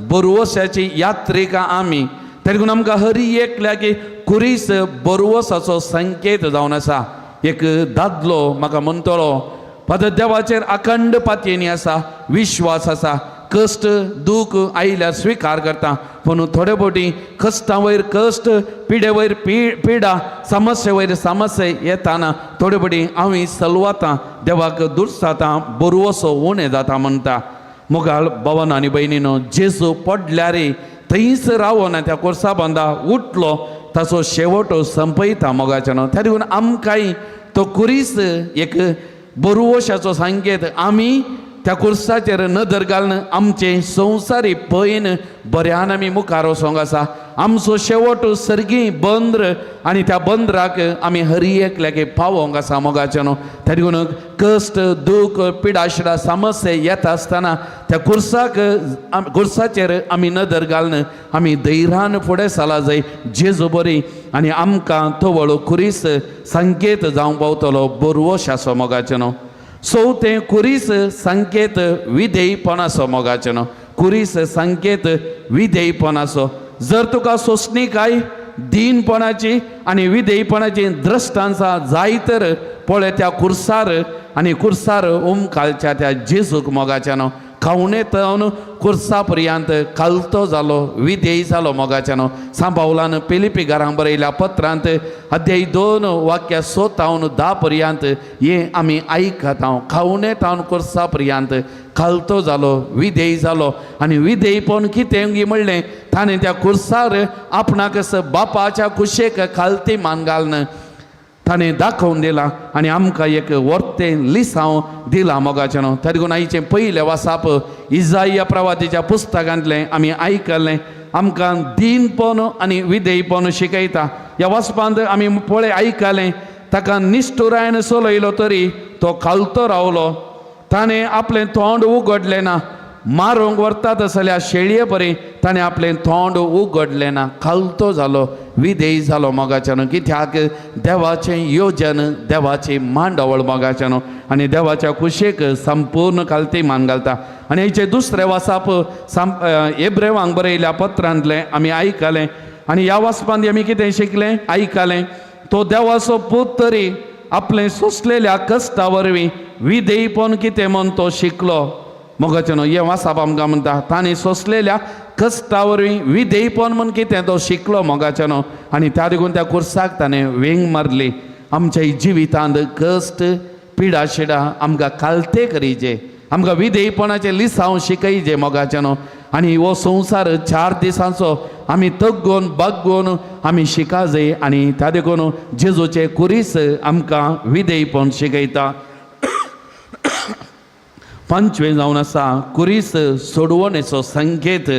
बरवशाची यात्रिका आमी, त्या देखून आमकां हर एकल्याक कुरीस बरवसाचो संकेत जावन आसा. एक दादलो म्हाका म्हणटलो, फादर देवाचेर अखंड पातयेनी आसा, विश्वास आसा, कश्ट दूख आयल्यार स्विकार करता, पूण थोडे फावटी कश्टां वयर कश्ट, पिडे वयर पिडा, समस्ये वयर समस्या येताना थोडे फावटी हांव सलवातां, देवाक दुर्सातां, बरवसो उणें जाता म्हणटा. मोगाळ भवन आनी भयणीनो, जेजू पडल्यार थंयच रावना, त्या कोर्सा बांदा उठलो, ताचो शेवट संपयता मोगाचें न्हू. त्या देखून आमकांय तो कुरीस एक बरवशाचो संकेत. आमी त्या कुर्साचेर नदर घालून आमचें संवसारी पयन बऱ्यान आमी मुखार वचोंक आसा. आमचो शेवट सर्गी बंद्र आनी त्या बंद्राक आमी हर एकल्याक पावोंक आसा मोगाचें न्हू. त्या देखून कश्ट दूख पिडाशिडा समस्या येता आसतना त्या कुर्साक कुर्साचेर आमी नदर घालून आमी धैर्यान फुडें चला जाय जेजू बरी आनी आमकां तवळ कुरीस संकेत जावंक पावतलो बरवश आसो मोगाचें न्हू. चवथें कुरीस संकेत विधेयपणाचो मोगाचें न्हू. कुरीस संकेत विधेयपणाचो. जर तुका सोंसणीकाय दीनपणाची आनी विधेयपणाची द्रश्टांचा जाय तर पळय त्या कुर्सार आनी कुर्सार उमकालच्या त्या जेजूक मोगाचें न्हू. खावणे तावन कुर्सा पर्यंत खालतो जालो, विधेय जालो मोगाच्यानो। सांत पावलान फिलिपी घरांक बरयल्या पत्रांत अध्याय 2 वाक्य 6 तावन 10 पर्यंत हें आमी आयकता। खावणे तावन कुर्सा पर्यंत खालतो जालो, विधेय जालो आनी विधेयपण कितें म्हणलें ताणें त्या कुर्सार आपणाक बापाच्या कुशेक खालती मान घालून ताणें दाखोवन दिलां आनी आमकां एक वर्तें लिसांव दिलां मोगाच्यानो। तरी देखून आयचें पयलें वासाप इजाया प्रवादीच्या पुस्तकांतलें आमी आयकलें, आमकां दीनपण आनी विधेयपण शिकयता। ह्या वाचपांत आमी पळय आयकलें, ताका निश्ठुरायन चलयलो तरी तो खालतो रावलो, ताणें आपलें तोंड उगडलें ना, मारूंक व्हरतात आसल्या शेळये परी ताणें आपलें तोंड उगडलें ना, खालतो जालो, विधेय जालो मोगाच्यानो। कित्याक देवाचें योजन, देवाची मांडावळ मोगाच्यानो आनी देवाच्या कुशेक संपूर्ण खालती मान घालता। आनी हेचें दुसरें वासाप एब्रेवांक बरयल्या पत्रांतलें आमी आयकलें आनी ह्या वाचपांत आमी कितें शिकलें आयकलें, तो देवाचो पूत तरी आपलें सोंसलेल्या कश्टा वरवीं विधेयपण कितें म्हूण तो शिकलो मोगाच्यानो। हें वासाप आमकां म्हणटा ताणें सोंसलेल्या कश्टा वरवीं विधेयपण म्हूण कितें तो शिकलो मोगाच्यानो आनी त्या देखून त्या कुर्साक ताणें वेंग मारली। आमच्या जिवितांत कश्ट पिडा शिडा आमकां खालते करीजे, आमकां विधेयपणाचें लिसांव शिकयजे मोगाच्यानो। आनी हो संवसार 4 दिसांचो आमी तग्गोन बागोवन आमी शिका जाय आनी त्या देखून जेजूचें कुरीस आमकां विधेयपण शिकयता। 5वें जावन आसा कुरीस सोडवणेचो संकेत।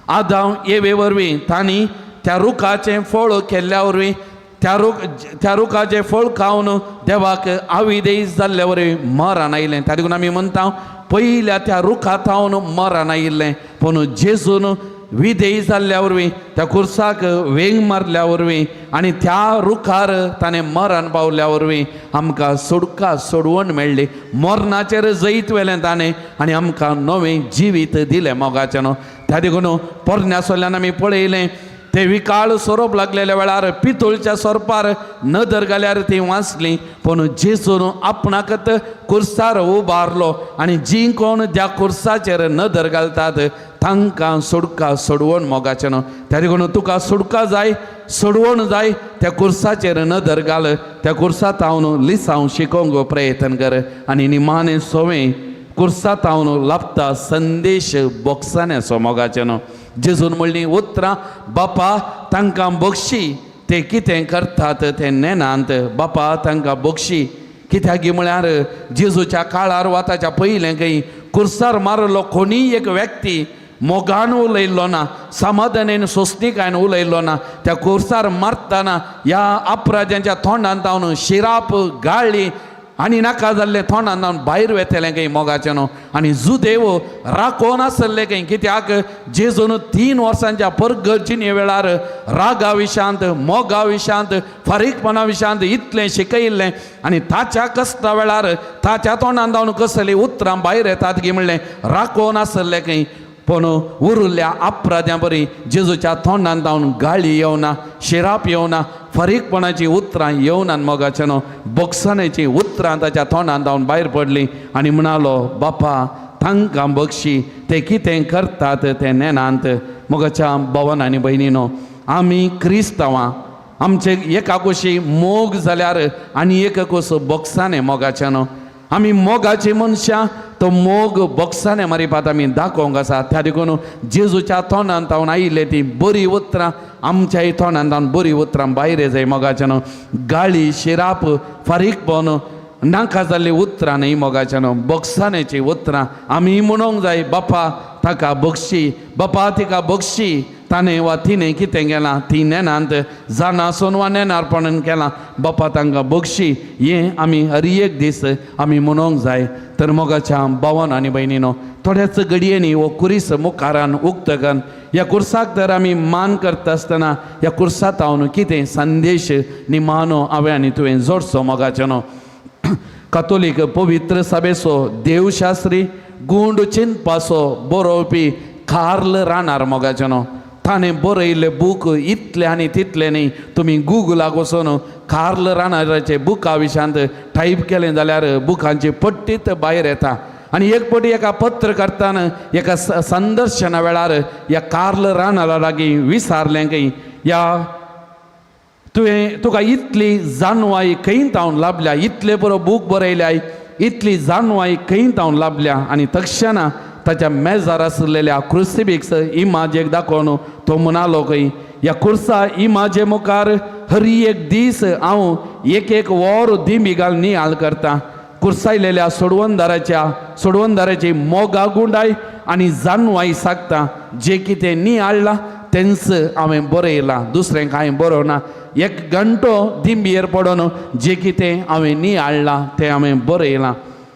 आदाम एवे वरवीं तांणी त्या रुखाचें फळ केल्ल्या वरवीं त्या रुखाचें फळ खावन देवाक आविदेय जाल्ल्या वरवीं मरण आयलें। त्या देखून आमी म्हणटा पयल्या त्या रुखा थावन मरण आयिल्लें, पूण जेजून विधेय जाल्ल्या वरवीं त्या कुर्साक वेंग मारल्या वरवीं आनी त्या रुखार ताणें मरण पावल्या वरवीं आमकां सुटका सोडवण मेळ्ळी, मरणाचेर जैत व्हेलें ताणें आनी आमकां नवें जिवीत दिलें मोगाच्यानो। त्या देखून पोरण्या सोल्यान आमी पळयलें ते विकाळ सोरोप लागलेल्या वेळार पितूळच्या सोरपार नदर घाल्यार ती वाचली, पूण जेजून आपणाकत कुर्सार उबारलो आनी जी कोण त्या कुर्साचेर नदर घालतात तांकां सुटका सोडवण मोगाच्यानो। त्या देखून तुका सुटका जाय, सोडवण जाय, त्या कुर्साचेर नदर घाल, त्या कुर्सा तावन लिसांव शिकोवंक प्रयत्न कर आनी निमाणें सोवें कुर्सा तावन लाभता संदेश बोक्साण्याचो मोगाच्यानो। जेजून म्हणलीं उतरां, बापा तांकां बक्षी, ते कितें करतात ते नेनांत, बापा तांकां बक्षी। कित्याक म्हळ्यार जेजूच्या काळार वा ताच्या पयलें खंय कुर्सार मारलो कोणीय एक व्यक्ती मोगान उलयल्लो ना, समाधानेन सोंसणीकायन उलयल्लो ना, त्या कुर्सार मारतना ह्या अपराध्यांच्या तोंडांत तावन शिराप गाळी आनी नाका जाल्लें तोंडान तावन भायर वेतलें खंय मोगाचें न्हू। आनी जुदेव राखोन आसले खंय, कित्याक जेजून 3 वर्सांच्या परगर्जिने वेळार रागा विशांत, मोगा विशांत, फारीकपणा विशांत इतलें शिकयल्लें आनी ताच्या कश्टा वेळार ताच्या तोंडान तावन कसलीं उतरां भायर येतात की म्हणलें राखोन आसले खंय। पूण उरिल्ल्या अपराध्यां बरी जेजूच्या तोंडान तावन गाळी येवना, शिराप येवना, फारीकपणाची उतरां येवना मोगाचें न्हू, बक्षाण्याची उतरां ताच्या तोंडान तावन भायर पडलीं आनी म्हणालो बापा तांकां बक्षी, ते कितें करतात तें नेनांत। मोगाच्या भवन आनी भयणीनो, आमी क्रिस्तांवां, आमचे एका कुशी मोग जाल्यार आनी एका कुस बक्षाणें मोगाचें न्हू। आमी मोगाची मनशां, तो मोग बक्षाणें मारिपात आमी दाखोवंक आसा। त्या देखून जेजूच्या तोंडान तावन आयिल्ले ती बरी उतरां आमच्याय तोंडान तावन बरी उतरां भायर जाय मोगाचें न्हू। गाळी, शिराप, फारीकपण, नाका जाल्लीं उतरां न्हय मोगाचें न्हू, बक्षाण्याचीं उतरां आमी म्हणूंक जाय बापा ताका बक्षी, बापा तिका बक्षी, ताणें वा तिणें कितें केलां ती नेनांत जाणा आसून वा नेणारपणान केलां, बापा तांकां बक्षी, हें आमी हर एक दीस आमी म्हणूंक जाय। तर मोगाच्या भावान आनी भयणीनो, थोड्याच घडयेंनी हो कुरीस मुखारान उक्तकन ह्या कुर्साक तर आमी मान करता आसतना ह्या कुर्सात हांव कितें संदेश निमानो हांवें आनी तुवें जोडचो मोगाचें न्हू। कातोलीक पवित्र सभेचो देवशास्त्री गुंड चिंतपाचो बरोवपी कार्ल राणार मोगाचें न्हू, ताणें बरयल्ले बूक इतले आनी तितले न्ही, तुमी गुगलाक वचून कार्ल राणाराचे बुका विशांत टायप केलें जाल्यार बुकांची पट्टीत भायर येता। आनी एक पटी एका पत्रकर्तान एका संदर्शना वेळार ह्या कार्ल रानाला लागीं विचारलें खंय ह्या तुवें तुका इतली जाणवाय खंय तावन लाभल्या, इतले बरो बूक बरयल्याय, इतली जाणवाय खंय तावन लाभल्या. आनी तक्षणा ताच्या मेजार आसलेल्या क्रुसिफिक्स इमाजेक दाखोवन तो म्हणालो खंय ह्या कुर्सा इमाजे मुखार हर एक दीस हांव एक एक वर दिमी घाल नियाळ करता. कुर्सायलेल्या सोडवणदाराची मोगा गुंडाय आनी जाणवाय सागता. जे कितें नियाळ्ळां तेंच हांवें बरयलां, दुसरें कांय बरोवना. एक घंटो दिंबयेर पडोन जे कितें हांवें नियाळ्ळां तें हांवें बरयलां.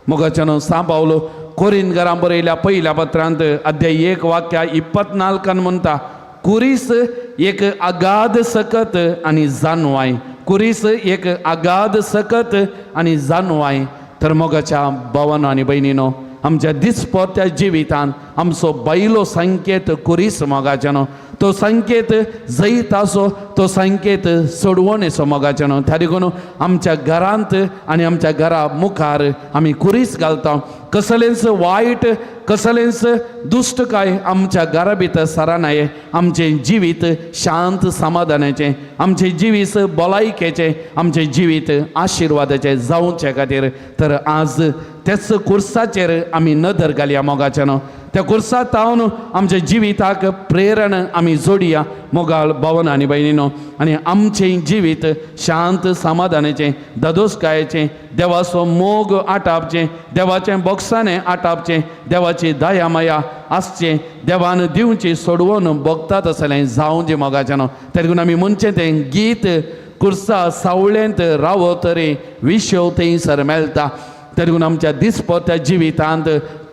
मोगाच्यान सां पावलो कोरिनगरां बरयल्या पयल्या पत्रांत अध्याय 1 वाक्या 24 म्हणटा, कुरीस एक अगाध सकत आनी जाणवाय, कुरीस एक अगाध सकत आनी जाणवाय. तर मोगाच्या भावानो आनी भयणीनो, आमच्या दिसपट्ट्या जिवितान आमचो बायलो संकेत कुरीस मोगाच्यानो, तो संकेत जैताचो, तो संकेत सोडवणेचो मोगाच्यानो. त्या देखून आमच्या घरांत आनी आमच्या घरा मुखार आमी कुरीस घालता. कसलेंच वायट, कसलेंच दुश्टकाय आमच्या घरा भितर सरानाये. आमचें जिवीत शांत समाधानाचें, आमचें जिवीत भलायकेचें, आमचें जिवीत आशिर्वादाचें जावचे खातीर तर आज त्याच कुर्साचेर आमी नदर घालया मोगाच्यानो. त्या कुर्सा तावन आमच्या जिविताक प्रेरण आमी जोडया मोगाळ भावन आनी भयणीनो, आनी आमचें जिवीत शांत समाधानाचें, धादोसकायेचें, देवाचो मोग आटापचें, देवाचें बोगसाणें आटापचें, देवाची दया माया आसचें, देवान दिवची सोडवून भोगता तसलें जावचें मोगाच्यानो. तेका आमी म्हणचें तें गीत कुर्सा सावळेंत रावो तरी विशव थंयसर मेळटा. तरी आमच्या दिसपट्ट्या जिवितांत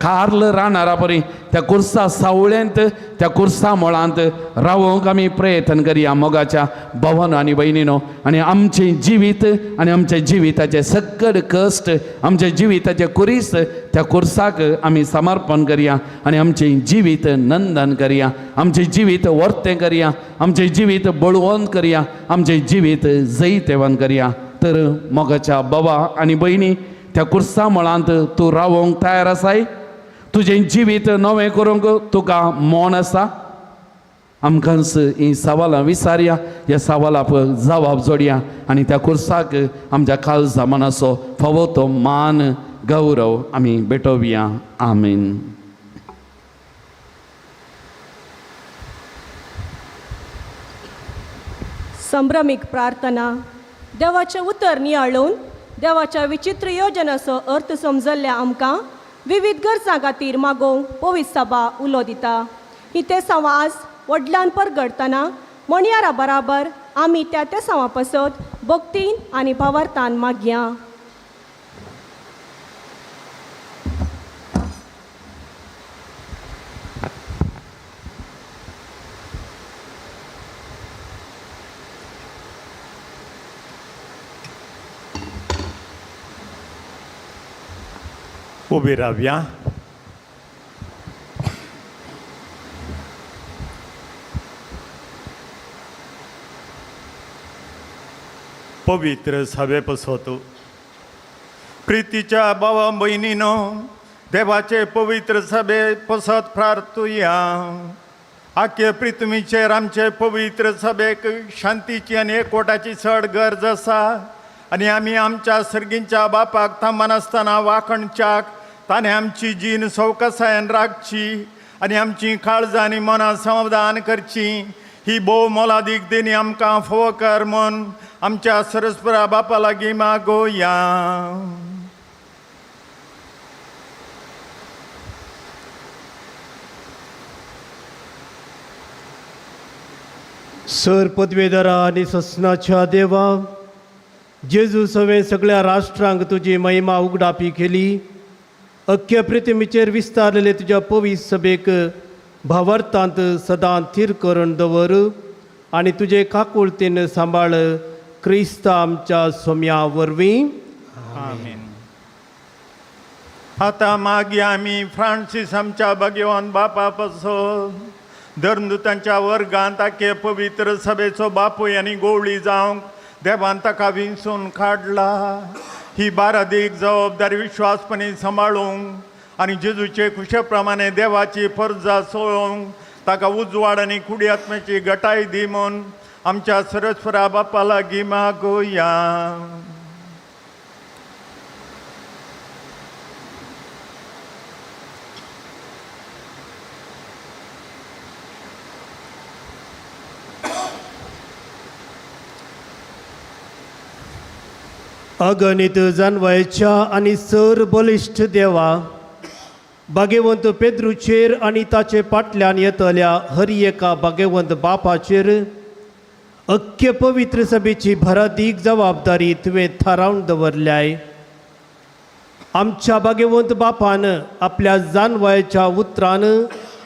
कार्ल रानारा परी त्या कुर्सा सावळेंत, त्या कुर्सा मुळांत रावोंक आमी प्रयत्न करया मोगाच्या भावानो आनी भयणीनो. आनी आमचें जिवीत आनी आमच्या जिविताचे सकड कश्ट, आमच्या जिविताचे कुरीस त्या कुर्साक आमी समर्पण करया आनी आमचें जिवीत नंदन करया, आमचें जिवीत वर्तें करया, आमचें जिवीत बळवंत करया, आमचें जिवीत जैतेवन करया. तर मोगाच्या बाबा आनी भयणी, त्या कुर्सा मुळांत तूं रावोंक तयार आसाय? तुजें जिवीत नवें करूंक तुका मोन आसा? आमकांच हीं सवालां विचारया, ह्या सवालाक जवाब जोडया आनी त्या कुर्साक आमच्या काळजा मनाचो फावो तो मान गौरव आमी भेटोवया. आमेन. संभ्रमीक प्रार्थना. देवाचें उतर नियाळून देवाच्या विचित्र योजनाचो अर्थ समजल्ल्या आमकां विविध गरजां खातीर मागोवंक पवित्र सभा उलो दिता. ही तेसांवां आज व्हडल्यान परगडतना मणयारा बराबर आमी त्या तेसांवां पासत भक्तीन आनी भावार्थान मागया. उबी रावया. पवित्र सभे पसत प्रितीच्या भावा भयणीनो, देवाचे पवित्र सभे पसत प्रार्थुया. आख्खे पृथ्वीचेर आमचे पवित्र सभेक शांतीची आनी एकवटाची चड गरज आसा आनी आमी आमच्या सर्गींच्या बापाक थांबनासतना वाखणच्याक ताणें आमची जीण सवकसायेन राखची आनी आमची काळजां आनी मनां समाधान करची. ही भोव मोलादीक देणी आमकां फोव कर म्हूण आमच्या सरस्परा बापा लागीं मागोया. सर पदवेदारा आनी ससनाच्या देवा, जेजू सवें सगळ्या राष्ट्रांक तुजी महिमा उगडापी केली. अख्ख्या पृथ्वीचेर विस्तारलेले तुज्या पवित्र सभेक भावार्थांत सदां थीर करून दवर आनी तुजे काकुळतीन सांबाळ क्रिस्त आमच्या सोम्या वरवीं. आमेन. आतां मागीर आमी फ्रांसीस आमच्या भाग्यवान बापा पासून धर्मदूतांच्या वर्गांत आखे पवित्र सभेचो बापूय आनी गोवळी जावंक देवान ताका विंचून काडला. ही बारादीक जबाबदारी विश्वासपणी सांबाळूंक आनी जेजूचे खुशे प्रमाणे देवाची फर्जा सोळोवंक ताका उजवाड आनी कुडी आत्म्याची गटाय दी म्हूण आमच्या सरस्वरा बापा लागीं मागोया. अगणित जानवयच्या आनी सर बलिश्ठ देवा, भागेवंत पेद्रूचेर आनी ताचे फाटल्यान येतल्या हर एका भागेवंत बापाचेर अख्खे पवित्र सभेची भरादीक जबाबदारी तुवें थारावन दवरल्याय. आमच्या भागेवंत बापान आपल्या जानवयाच्या उतरान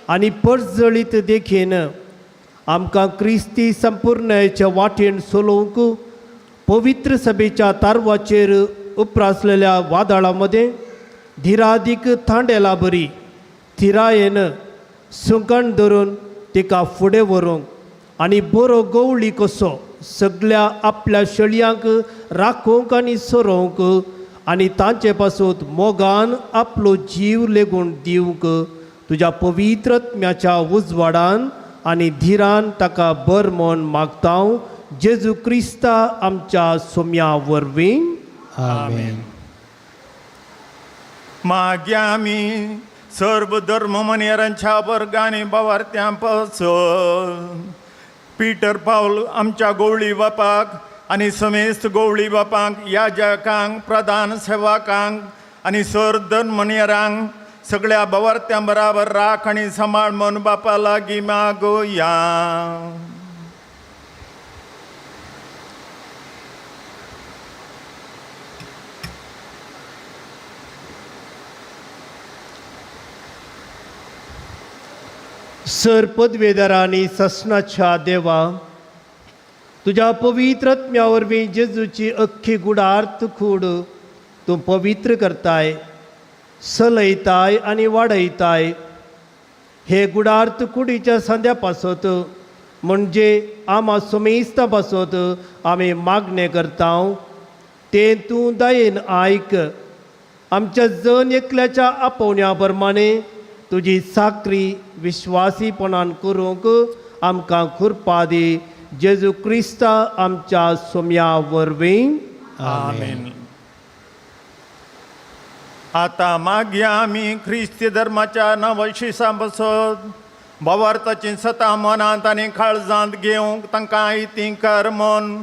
आनी परजळीत देखीन आमकां क्रिस्ती संपूर्णच्या वाटेन चलोवंक पवित्र सभेच्या तारवाचेर उप्रासलेल्या वादळां मदें धिरादीक थांडेला बरी थिरायेन सुंकण धरून तिका फुडें व्हरूंक आनी बरो गवळी कसो सगल्या आपल्या शेळयांक राखूंक आनी सरोवंक आनी तांचे पासून मोगान आपलो जीव लेगून दिवंक तुज्या पवित्र आत्म्याच्या उजवाडान आनी धिरान ताका बर म्हूण मागता हांव, जेजू क्रिस्ता आमच्या सोम्या वरवीं. आमेन. मागीर आमी सर्व धर्म मनेरांच्या वर्गांनी बावारत्यां पासून पीटर पावल आमच्या गवळी बापाक आनी समेस्त गवळी बापांक, याजकांक, प्रधान सेवकांक आनी सर धर्म मनेरांक सगळ्या बावारत्यां बराबर राख आनी सांबाळ म्हूण बापा लागीं मागोया. सर पदवेदारा आनी ससनाच्या देवा, तुज्या पवित्र आत्म्या वरवीं जेजूची अख्खी गुडार्थ कूड तूं पवित्र करताय, सलयताय आनी वाडयताय. हे गुडार्थ कुडीच्या सांद्या पासत म्हणजे आमा सुमेस्ता पासत आमी मागणें करता, तें तूं दयेन आयक. आमच्या जण एकल्याच्या आपोवण्या प्रमाणे तुजी साकरी विश्वासीपणान करूंक आमकां कृपा दी, जेजू क्रिस्ता आमच्या सोम्या वरवीं. आमेन. आतां मागीर आमी क्रिस्ती धर्माच्या नवशिसां बसत भावार्थाची सतां मनांत आनी काळजांत घेवंक तांकां आयती कर म्हूण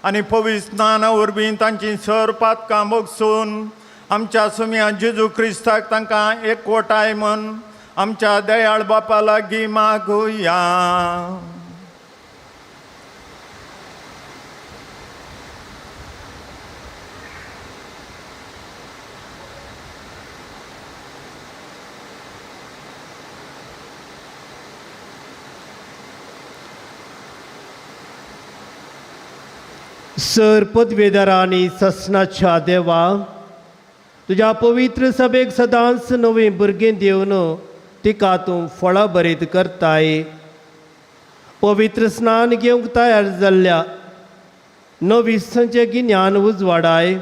आनी पवित्र स्नाना वरवीं तांची सर पातकां भोगसून आमच्या सुम्या जेजू क्रिस्ताक तांकां एकवटाय म्हूण आमच्या दयाळ बापा लागीं मागुया. सर पदवेदारा आनी ससनाच्या देवा, तुज्या पवित्र सभेक सदांच नवीं भुरगीं दिवन तिका तूं फळां बरीत करताय. पवित्र स्नान घेवंक तयार जाल्ल्या नविसांचें गिन्यान उजवाडाय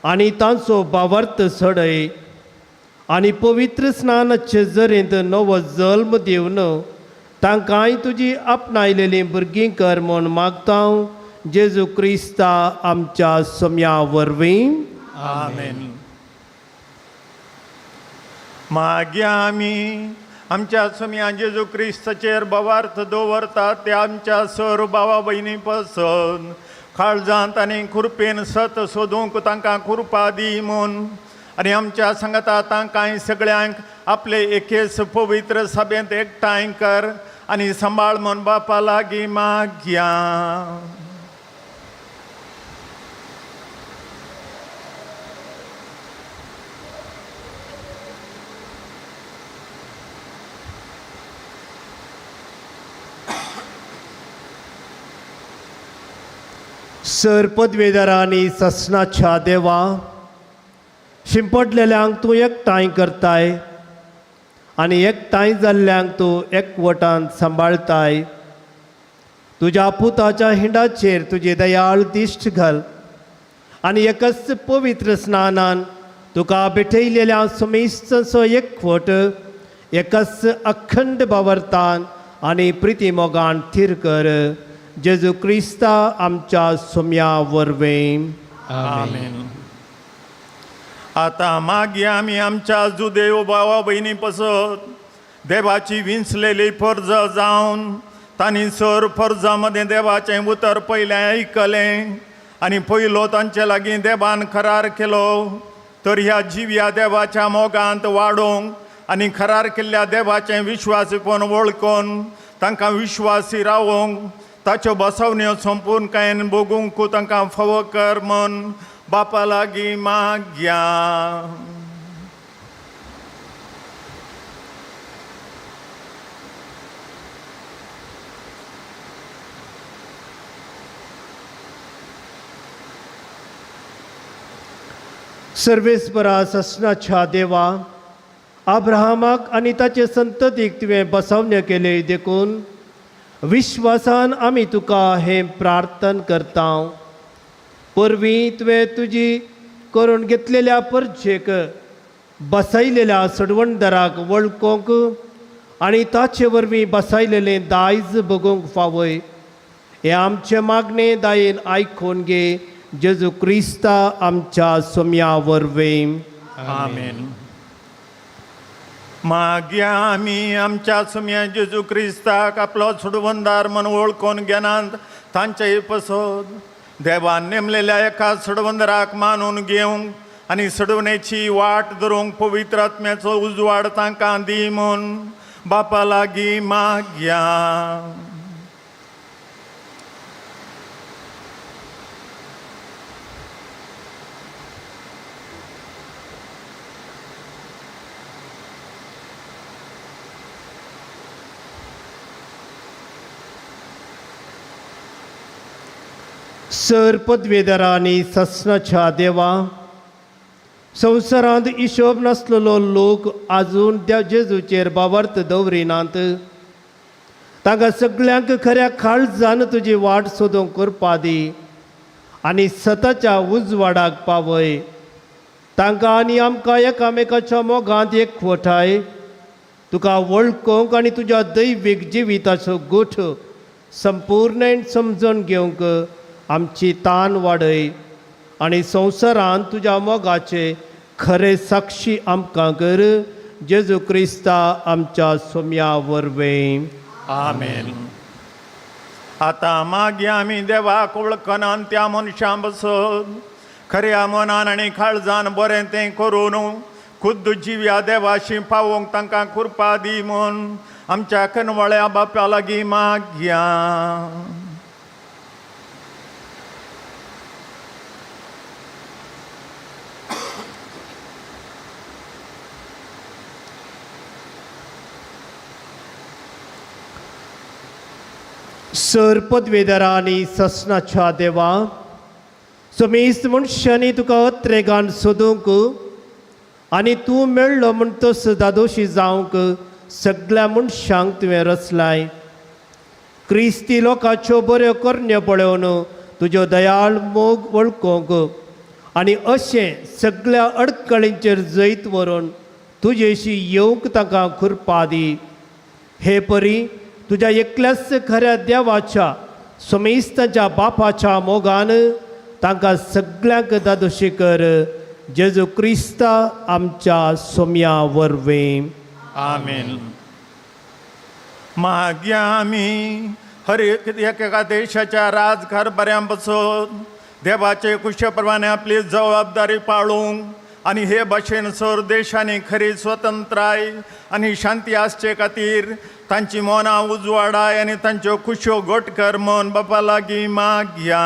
आनी तांचो भावार्थ चडय आनी पवित्र स्नानाचे जरेंत नवो जल्म दिवन तांकांय तुजी आपणायलेलीं भुरगीं कर म्हूण मागता, जेजू क्रिस्ता आमच्या सोम्या वरवीं. आमेन. मागीर आमी आमच्या सुम्या जेजू क्रिस्ताचेर भावार्थ दवरतात ते आमच्या सर भावा भयणी पसून काळजांत आनी कृपेन सत सोदूंक तांकां कृपा दी म्हूण आनी आमच्या सांगता तांकां सगळ्यांक आपले एकेच पवित्र सभेंत एकठांय कर आनी सांबाळ म्हूण बापा लागीं मागया. सर पदवेदारा आनी ससनाच्या देवा, शिंपडलेल्यांक तूं एकठांय करताय आनी एकठांय जाल्ल्यांक तूं एकवटान सांबाळताय. तुज्या पुताच्या हिंडाचेर तुजी दयाळ दिश्ट घाल आनी एकच पवित्र स्नानान तुका भेटयलेल्या समेस्तांचो एकवट एकाच अखंड बावरतान आनी प्रिती मोगान थीर कर जेजू क्रिस्ता आमच्या सोम्या वरवीं. आमेन. आतां मागीर आमी आमच्या जुदेव भावा भयणी पसत देवाची विंचलेली फर्ज जावन तांणी सर फर्जा मदें देवाचें उतर पयलें आयकलें आनी पयलो तांचे लागीं देवान करार केलो तर ह्या जिव्या देवाच्या मोगांत वाडोवंक आनी करार केल्ल्या देवाचें विश्वासीपण वळखून तांकां विश्वासी रावोवंक ताच्यो बसवण्यो सोंपून कांय भोगूंक तांकां फावो कर म्हूण बापा लागीं मागया. सर्वेस्परा ससनाच्या देवा, अब्राहमाक आनी ताचे संततीक तुवें बसवण्यो केले देखून विश्वासान आमी तुका हें प्रार्थन करता. परवीं तुवें तुजी करून घेतलेल्या परजेक बसयलेल्या सडवणदाराक वळखूंक आनी ताचे वरवीं बसयलेलें दायज बगूंक फावय हें आमचें मागणें दायेन आयकून घे जेजू क्रिस्ता आमच्या सोम्या वरवीं. आमेन. मागीर आमी आमच्या सुम्या जेजू क्रिस्ताक आपलो सोडवंदार म्हूण वळखून घेनात तांचे पसत देवान नेमलेल्या एका सोडवंदराक मानून घेवंक आनी सोडवणेची वाट धरूंक पवित्र आत्म्याचो उजवाड तांकां दी म्हूण बापा लागीं मागया. सर पदवेदारा आनी ससनाच्या देवा, संवसारांत हिशोब नासलेलो लोक आजून त्या जेजूचेर बावर्त दवरिनात. तांकां सगल्यांक खऱ्या काळजान तुजी वाट सोदूंक करपा दी आनी सताच्या उजवाडाक पावय. तांकां आनी आमकां एकामेकाच्या मोगांत एकवटाय तुका वळखूंक आनी तुज्या दैवीक जिविताचो गोठ संपूर्ण समजून घेवंक आमची तान वाडय आनी संवसारांत तुज्या मोगाचे खरे साक्षी आमकां कर जेजू क्रिस्ता आमच्या सोम्या वरवीं. आमेन. आतां मागीर आमी देवाक वळखनान त्या मनशां बसत खऱ्या मनान आनी काळजान बरें तें करून खुद्द जिव्या देवाशी पावोवंक तांकां कृपा दी म्हूण आमच्या कनवळ्या बापा लागीं मागया. सर पदवेदारा आनी ससनाच्या देवा, समेस्त मनशांनी तुका अत्रेगान सोदूंक आनी तूं मेळ्ळो म्हूण तस दादोशी जावंक सगळ्या मनशांक तुवें रचलाय. क्रिस्ती लोकांच्यो बऱ्यो करण्यो पळोवन तुज्यो दयाळ मोग वळखूंक आनी अशें सगळ्या अडकळींचेर जैत व्हरून तुजेशी येवंक तांकां कृपा दी. हे परी तुज्या एकल्याच खऱ्या देवाच्या समेस्ताच्या बापाच्या मोगान तांकां सगल्यांक दादोशी कर जेजू क्रिस्ता आमच्या सोम्या वरवीं. आमेन. मागीर आमी हर एक एका देशाच्या राजकारभाऱ्यां बसत देवाचे कुशे प्रमाणे आपली जबाबदारी पाळूंक आनी हे भाशेन सर देशांनी खरी स्वतंत्राय आनी शांती आसचे खातीर तांची मनां उजवाडाय आनी तांच्यो खुश्यो घट कर म्हूण बापा लागीं मागया.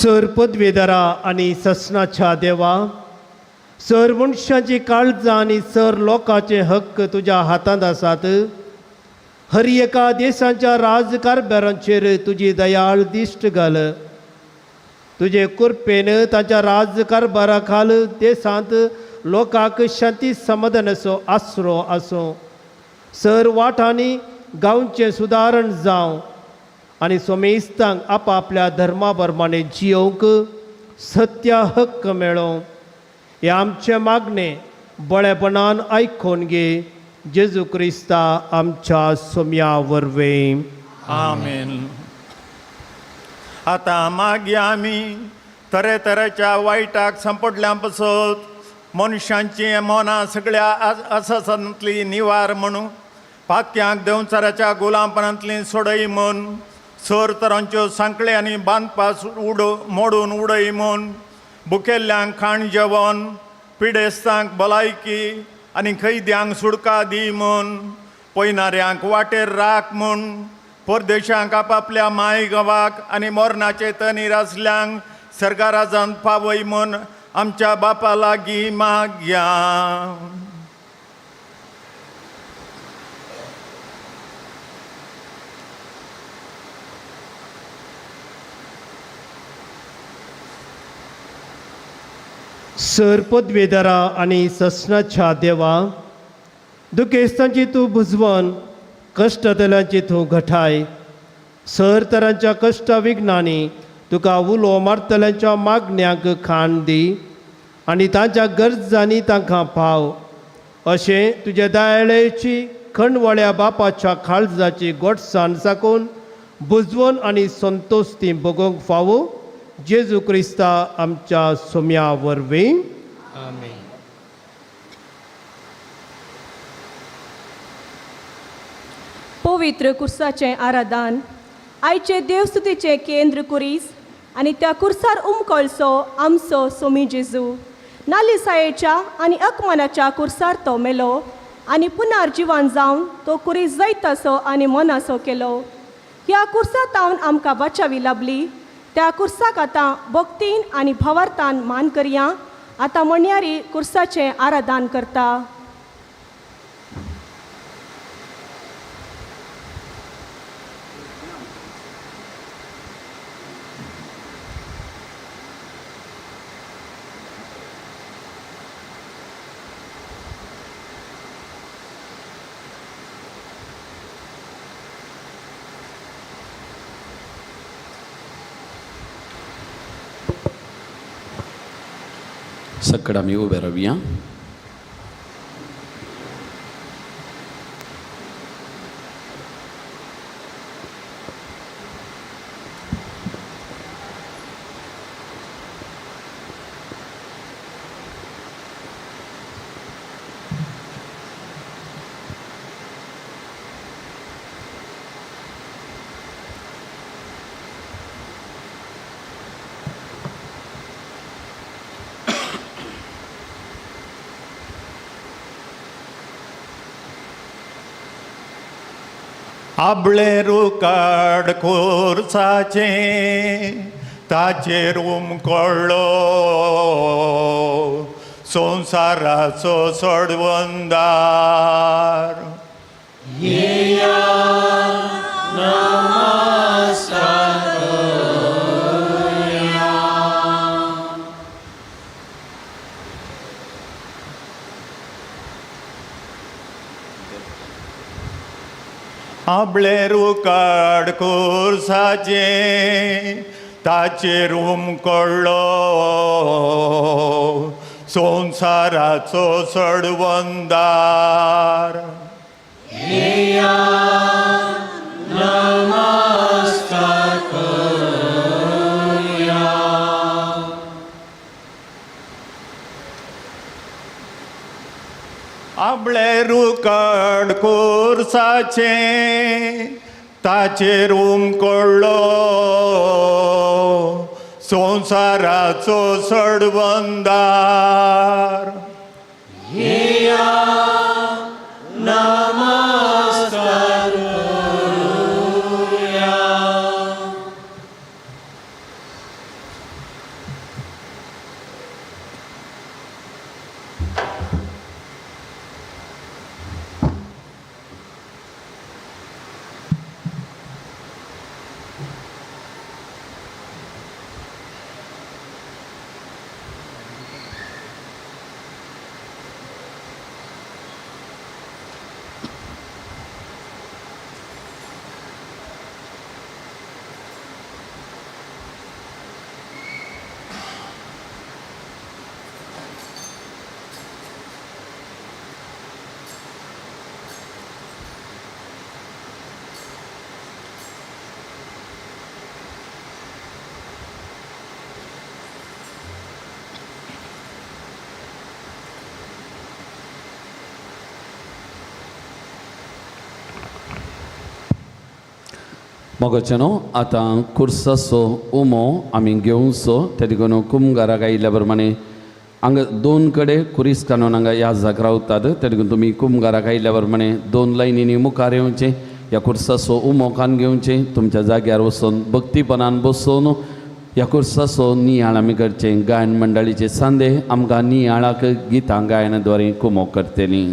सर पदवेदारा आनी ससनाच्या देवा, सर मनशाची काळजां आनी सर लोकांचे हक्क तुज्या हातांत आसात. हर एका देशाच्या राजकारभारांचेर तुजी दयाळ दिश्ट घाल. तुजे कृपेन तांच्या राज कारभारा खाल देशांत लोकांक शांती समाधानाचो आसरो आसूं. सर वाठांनी गांवचें सुदारण जावं आनी सोमेस्तांक आपापल्या धर्मा प्रमाणे जियोवंक सत्या हक्क मेळों. हें आमचें मागणें बळेपणान आयकून घे जेजू क्रिस्ता आमच्या सोम्या वरवीं. आमेन. आतां मागीर आमी तरेतरेच्या वायटाक सांपडल्या पसत मनशांची मनां सगळ्या असासांतली निवार म्हणून पातक्यांक देंवचाराच्या गुलामपणांतली सोडय म्हूण सर तरांच्यो सांकळे आनी बांदपास उडो मोडून उडय म्हूण बुकेल्ल्यांक खाण जेवण पिडेस्तांक भलायकी आनी कैद्यांक सुडका दी म्हूण पयणाऱ्यांक वाटेर राख म्हूण परदेशांक आपापल्या माय गांवाक आनी मोरनाचे तनीर आसल्यांक सरकाराजान पावय म्हूण आमच्या बापा लागीं मागया. सर पदवेदारा आनी ससनाच्या देवा, दुखेस्तांची तूं बुजवण, कश्टतल्यांची तूं घटाय, सर तरांच्या कश्ट विघ्नांनी तुका उलो मारतल्यांच्या मागण्यांक खाण दी आनी तांच्या गरजांनी तांकां पाव. अशें तुज्या दयाळेची खंडवळ्या बापाच्या काळजाची गोडसाण साकून बुजवण आनी संतोश ती भोगोवंक फावो जेजू क्रिस्ता आमच्या सोम्या वरवीं. आमेन. पवित्र कुर्साचें आराधन आयचे देवस्तुतीचें केंद्र कुरीस आनी त्या कुर्सार उमकळसो आमचो सोमी जेजू नालिसायेच्या आनी अकमानाच्या कुर्सार तो मेलो आनी पुनर्जिवन जावन तो कुरीस जैतासो आनी मनासो केलो. ह्या कुर्सा तावन आमकां बचावी लाबली. त्या कुर्साक आतां भक्तीन आनी भावार्थान मान करया. आतां म्हणयारी कुर्साचें आराधन करता. सकड आमी उबे रावया. आबळे रुकाड कोर्साचें ताचेर उमकळ्ळो संवसाराचो सोडवंदार. आबळे रुकाड कोर्साचें ताचेर उमकळ्ळो संवसाराचो सोडवंदार. आबळे रुकाड कोर्साचें ताचेर उमकळ्ळो संवसाराचो सोडवंदार. मोगाच्यानो आतां कुर्साचो उमो आमी घेवचो ते देखून कुमगाराक आयिल्ल्या प्रमाणे हांगा दोन कडेन कुरीस काडून हांगा याजाक रावतात ते देखून तुमी कुमगाराक आयिल्ल्या प्रमाणे दोन लायनींनी मुखार येवचें ह्या कुर्साचो उमो कान घेवचें तुमच्या जाग्यार वचून भक्तीपणान बसून ह्या कुर्साचो नियाळ आमी करचें. गायन मंडळीचे सांदे आमकां नियाळाक गितां गायनाद्वारे कुमो करतलीं.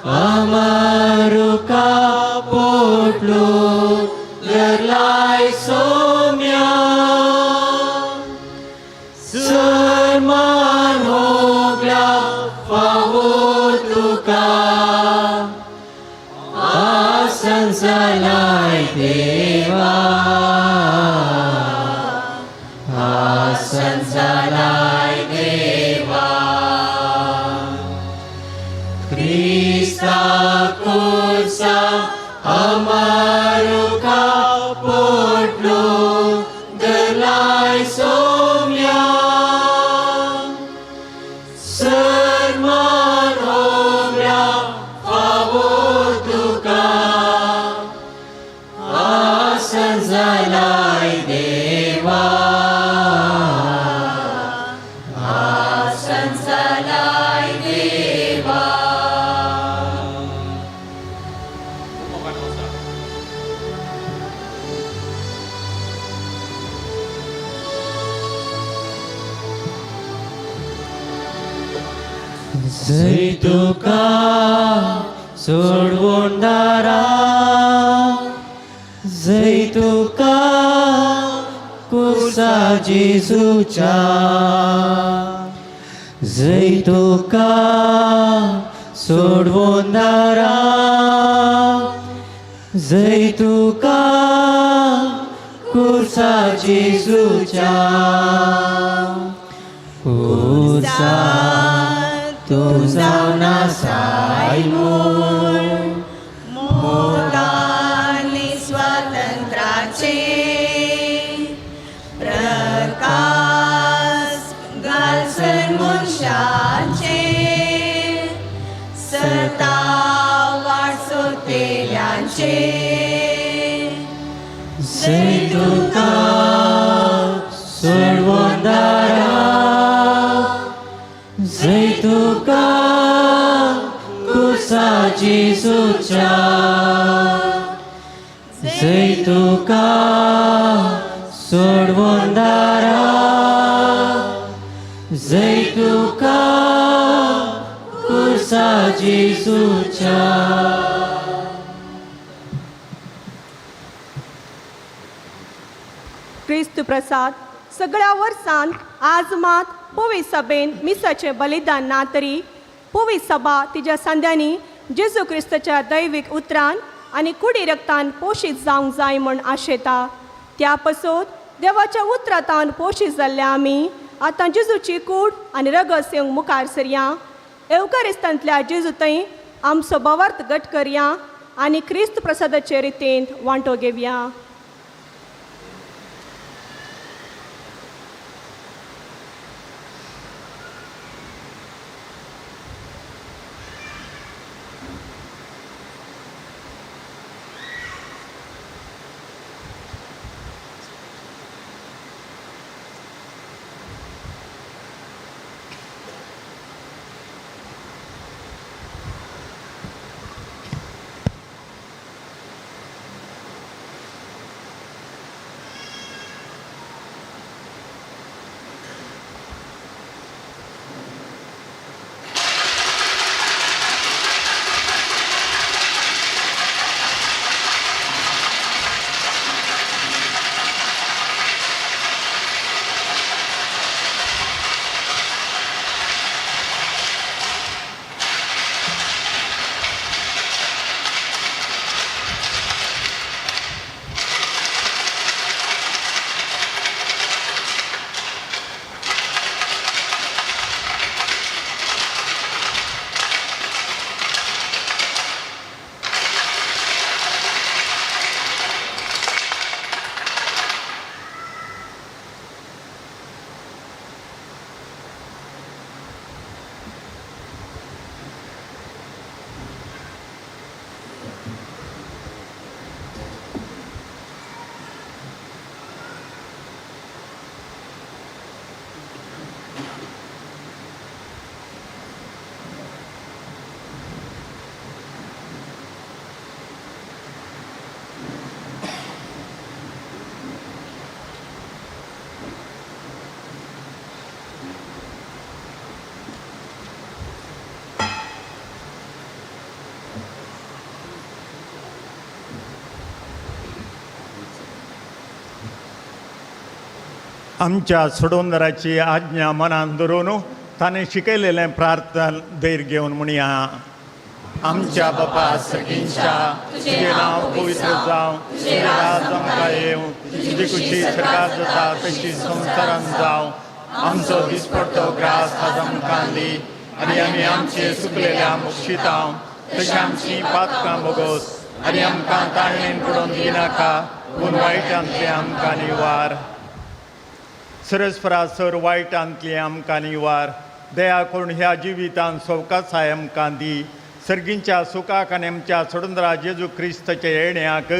amaruka potlu derlai somya Serman hogla fawotuka Asan salai deva Asan salai deva Krista kursa amaruka potlu derlai somya Serman hogla fawotuka Asan zalai deva Asan zalai deva. Zaituka सोडवणारा जैतुका कुसा जेजूच्या जैतुका सोडवणारा जैतुका कुसा जेजूच्या कुसा तूं जावन आसाय मूळ मोगाने स्वातंत्र्याचे प्रकाश घालसर मनशाचे सतावाट सोतेल्यांचे जैतुका सोडवणारा जैतुका कुसा जेजूच्या जैतुका सोडवणारा जैतुका कुसा जेजूच्या. क्रिस्त प्रसाद सगळ्या वर्सान आज मात पोवी सभेन मिसाचें बलिदान ना तरी पोवी सभा तिज्या सांद्यांनी जेजू क्रिस्ताच्या दैवीक उतरान आनी कुडी रक्तान पोशीत जावंक जाय म्हण आशेता. त्या पसोत देवाच्या उतरांतान पोशीत जाल्ल्या आमी आतां जेजूची कूड आनी रगस येवंक मुखार सरया. एवकारिस्तांतल्या जेजू थंय आमचो बवार्थ घट करया आनी क्रिस्त प्रसादाचे रितींत वांटो घेवया. आमच्या सोडवणदाराची आज्ञा मनान धरून ताणें शिकयलेलें प्रार्थना धैर्य घेवन म्हणया. आमच्या बापा सगींच्या, तुजें नांव पवित्र जावं, तुजें राज आमकां येवं, तुजी कुशी सरकार जाता तशी संवसारान जावं. आमचो दिसपडतो ग्रास आज आमकां दी आनी आमी आमचे सुकलेल्या मुक्षितांव तशें आमची पातकां बोगोस आनी आमकां ताळणेन पडोवन दिनाका, पूण वायटांतलें आमकां निवार. सरस्परा सर वायटांतली आमकां निवार. दया करून ह्या जिवितान सवकासाय आमकां दी. सर्गींच्या सुखाक आनी आमच्या सोडंद्रा जेजू क्रिस्ताच्या येण्याक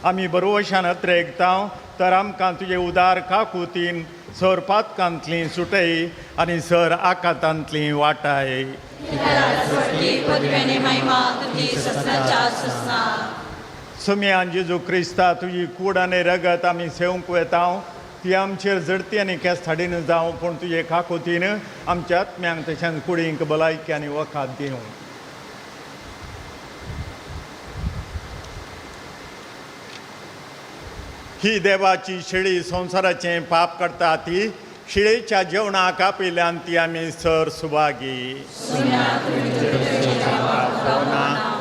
आमी बरोवशान अत्रेगता, तर आमकां तुजे उदार काकुतीन सर पातकांतली सुटय आनी सर आकातांतली वाटाय. सुमयान जेजू क्रिस्ता, तुजी कूड आनी रगत आमी सेवंक वेता, ती आमचेर जडती आनी केस हाडीन जावं, पूण तुजे काकुतीन आमच्या आत्म्यांक तशेंच कुडींक भलायकी आनी वखाद दिवं. ही देवाची शिळी संवसाराचें पाप करता, ती शिळेच्या जेवणाक आपयल्यान ती आमी सर सुभागी.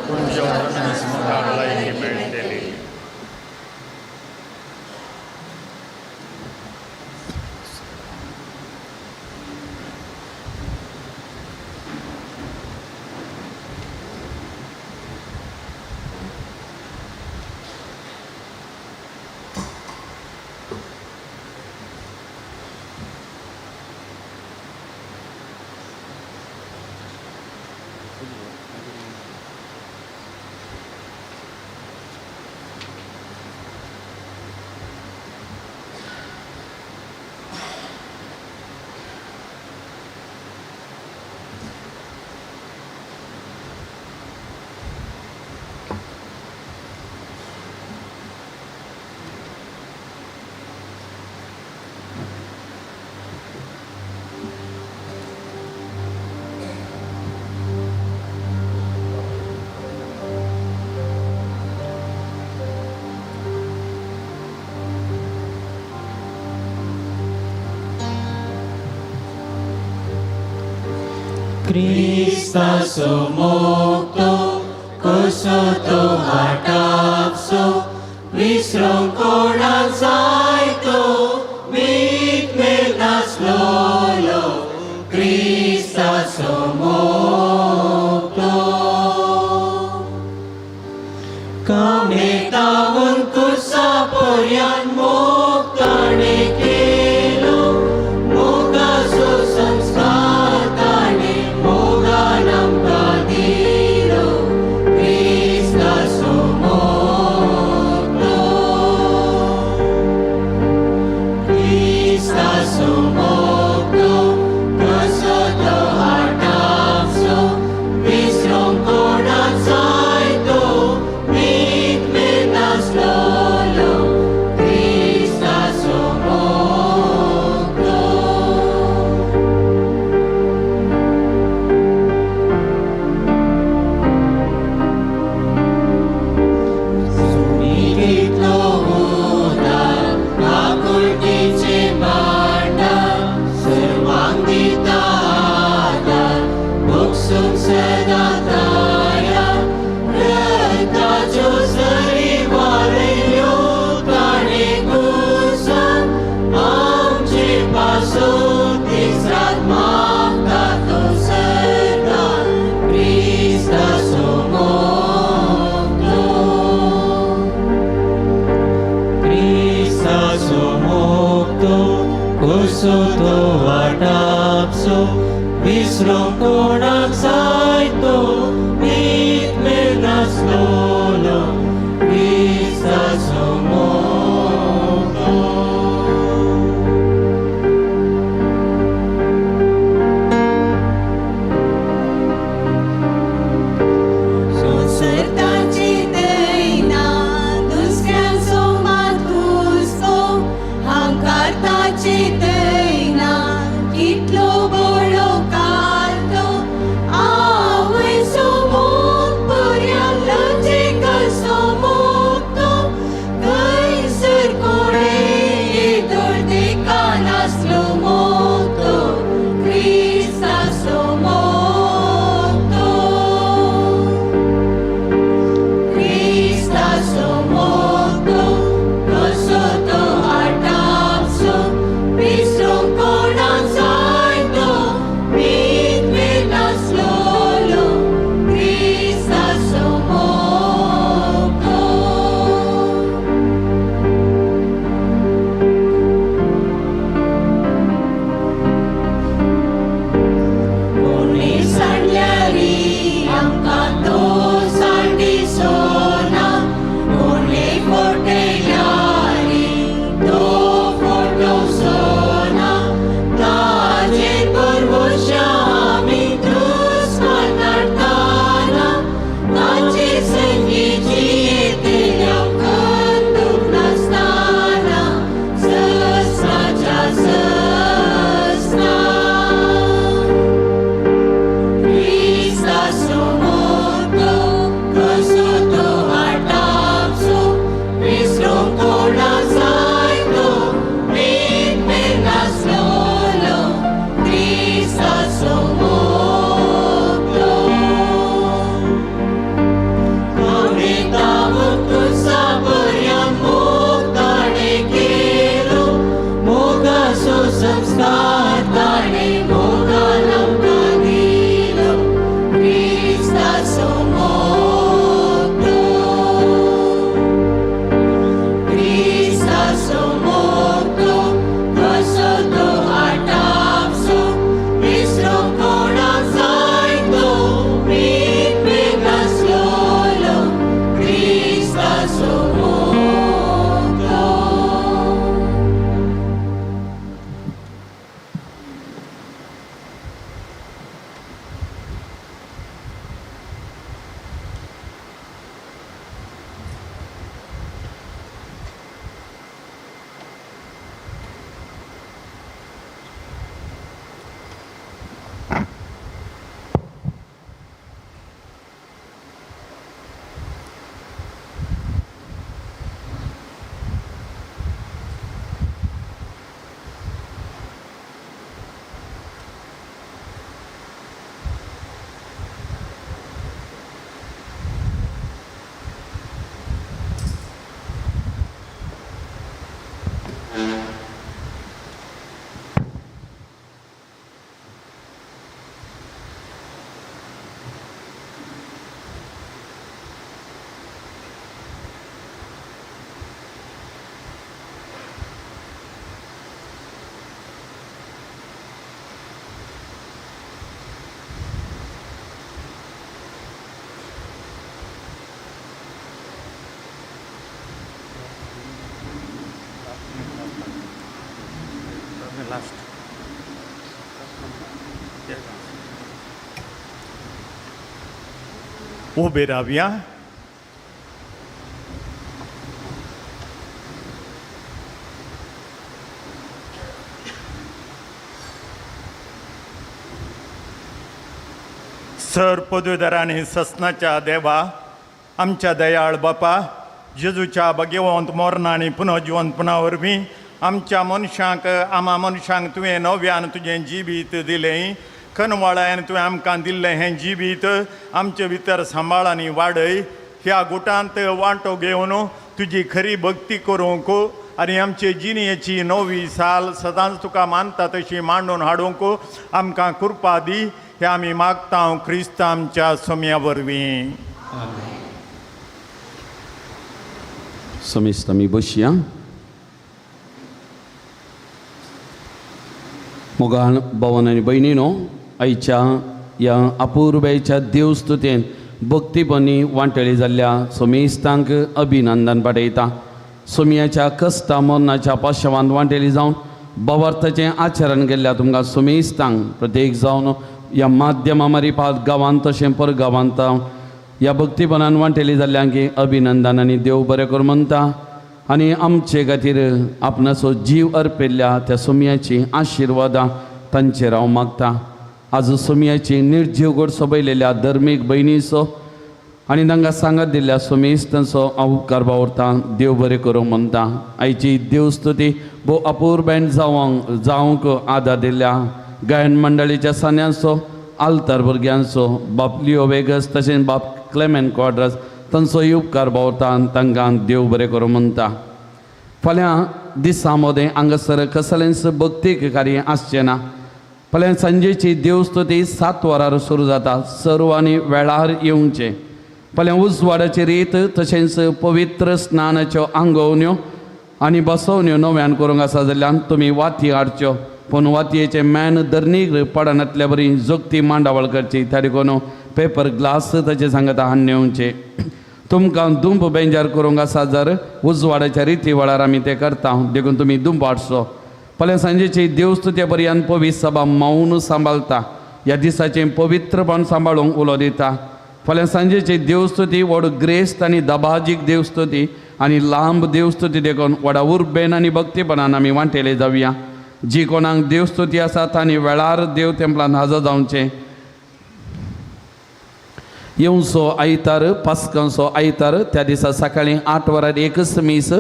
पूण जेवण भलायकी मेळटली. क्रिस्तासो मोगतो कसो तो वाटापसो विसरूंक कोणाक जायतो मीत मेळनासलोलो क्रिस्तासो मोगतो कामेतावून कुर्सा पर्यान मोग ताणें केलो मोगाचो संस्कार ताणें मोगान आमकां दिलो क्रिस्ताचो मोगतो क्रिस्ताचो मोगतो कसो तो हाटापसो विसरूंक कोणाक जायतो मीत मेळनासलोलो क्रिस्ताचो मोगतो. सुमितीतलो उदार आकुळटीचे भांडार सर्वांक दिता आदार भोगसूंक सदां तयार रक्ताच्यो सरी वारयल्यो ताणें कुर्सान आमचे पासून दीस रात मागता तो सदां क्रिस्ताचो मोगतो क्रिस्ताचो मोगतो कसो तो वाटापसो विसरूंक कोणाक जाय. उबे रावया. सर पदवीधरांनी ससनाच्या देवा, आमच्या दयाळ बापा, जेजूच्या भगेवंत मोरना आनी पुनर्जिवंतपणा वरवीं आमच्या मनशांक, आमा मनशांक तुवें नव्यान तुजें जिवीत दिलें. खनवाळ्यान तुवें आमकां दिल्लें हें जिवीत आमचे भितर सांबाळ आनी वाडय. ह्या गुटांत वांटो घेवन तुजी खरी भक्ती करूंक आनी आमचे जिणेची नवी साल सदांच तुका मानता तशी मांडून हाडूंक आमकां कृपा दी. हे आमी मागता क्रिस्त आमच्या सोम्या वरवीं. समेस्त आमी बसया. मोगान भवन आनी भयणीनो, आयच्या ह्या अपुर्बायेच्या देवस्तुतेन भक्तीपणी वांटळी जाल्ल्या सोमेस्तांक अभिनंदन पाठयता. सोमयाच्या कश्टा मरणाच्या पाशवान वांटेली जावन बवार्थाचें आचरण केल्ल्या तुमकां सोमेस्तांक प्रत्येक जावन ह्या माध्यमा मारिफात गांवांत तशें परगांवांत ह्या भक्तीपणान वांटेली जाल्ल्यांक अभिनंदन आनी देव बरें कर म्हणटा. आनी आमचे खातीर आपणाचो जीव अर्पिल्ल्या त्या सोमयाची आशिर्वादां तांचेर हांव मागता. आज सोमयाची निर्जीव गोड सोबयलेल्या धर्मीक भयणीचो आनी तांकां सांगात दिल्ल्या सोमेस्तांचो हांव उपकार बावरता. देव बरें करूं म्हणटा. आयची देवस्तुती भोव अपुर्बायेन जावंक आदार दिल्ल्या गायन मंडळीच्या सान्यांचो, आल्तार भुरग्यांचो, बाप लियो वेगस तशेंच बाप क्लेमेंट क्वाड्रस तांचो उपकार बावरता आनी तांकां देव बरें करूं म्हणटा. फाल्यां दिसा मदें हांगासर कसलेंच भक्तीक कार्य आसचें ना. फाल्यां सांजेची देवस्तुती 7 वरार सुरू जाता. सर्वांनी वेळार येवचें. फाल्यां उजवाडाची रीत तशेंच पवित्र स्नानाच्यो आंगोवण्यो आनी बसवण्यो नव्यान करूंक आसा जाल्यार तुमी वाती हाडच्यो, पूण वातयेचें मॅन धरणीक पडनातल्या बरी जोगती मांडावळ करची. त्या देखून पेपर ग्लास ताचे सांगता हाडून येवचें. तुमकां दुंप बेंजार करूंक आसा जर उजवाडाच्या रिती वेळार आमी तें करता, देखून तुमी दुंप हाडचो. फाल्यां सांजेची देवस्तुते पर्यंत पवित्र सभा मौन सांबाळता. ह्या दिसाचें पवित्रपण सांबाळूंक उलो दिता. फाल्यां सांजेची देवस्तुती व्हड ग्रेस्त आनी दबाजीक देवस्तुती आनी लांब देवस्तुती देखून व्हडा उर्बेन आनी भक्तीपणान आमी वांटेले जावया. जी कोणाक देवस्तुती आसा तांणी वेळार देव तेंपलान हाजर जावचें. येवचो आयतार पास्कांचो आयतार त्या दिसा सकाळीं 8 वरार एकच मीस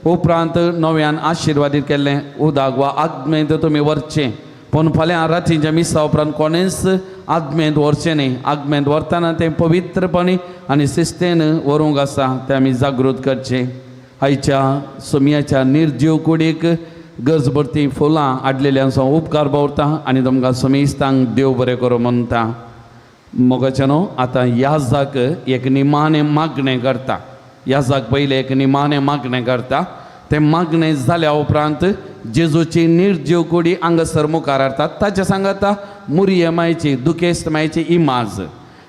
उपरांत नव्यान आशिर्वादीत केल्लें उदक वा आगमेंत तुमी व्हरचें. पूण फाल्यां रातीच्या मिसा उपरांत कोणेंच आगमेंत व्हरचें न्ही. आगमेंत व्हरतना तें पवित्रपणी आनी शिस्तेन व्हरूंक आसा तें आमी जागृत करचें. आयच्या सोमयाच्या निर्जीव कुडीक गरज भरती फुलां हाडलेल्यांचो उपकार बावरता आनी तुमकां सोमेस्तांक देव बरें करूं म्हणटा. मोगाचें न्हू आतां याजाक एक निमाणें मागणें करता. याजाक पयलें एक निमाणें मागणें करता. तें मागणें जाल्या उपरांत जेजूची निर्जीव कुडी हांगासर मुखार हाडटात. ताचे सांगता मुरये मायची दुखेस्त मायची इमाज.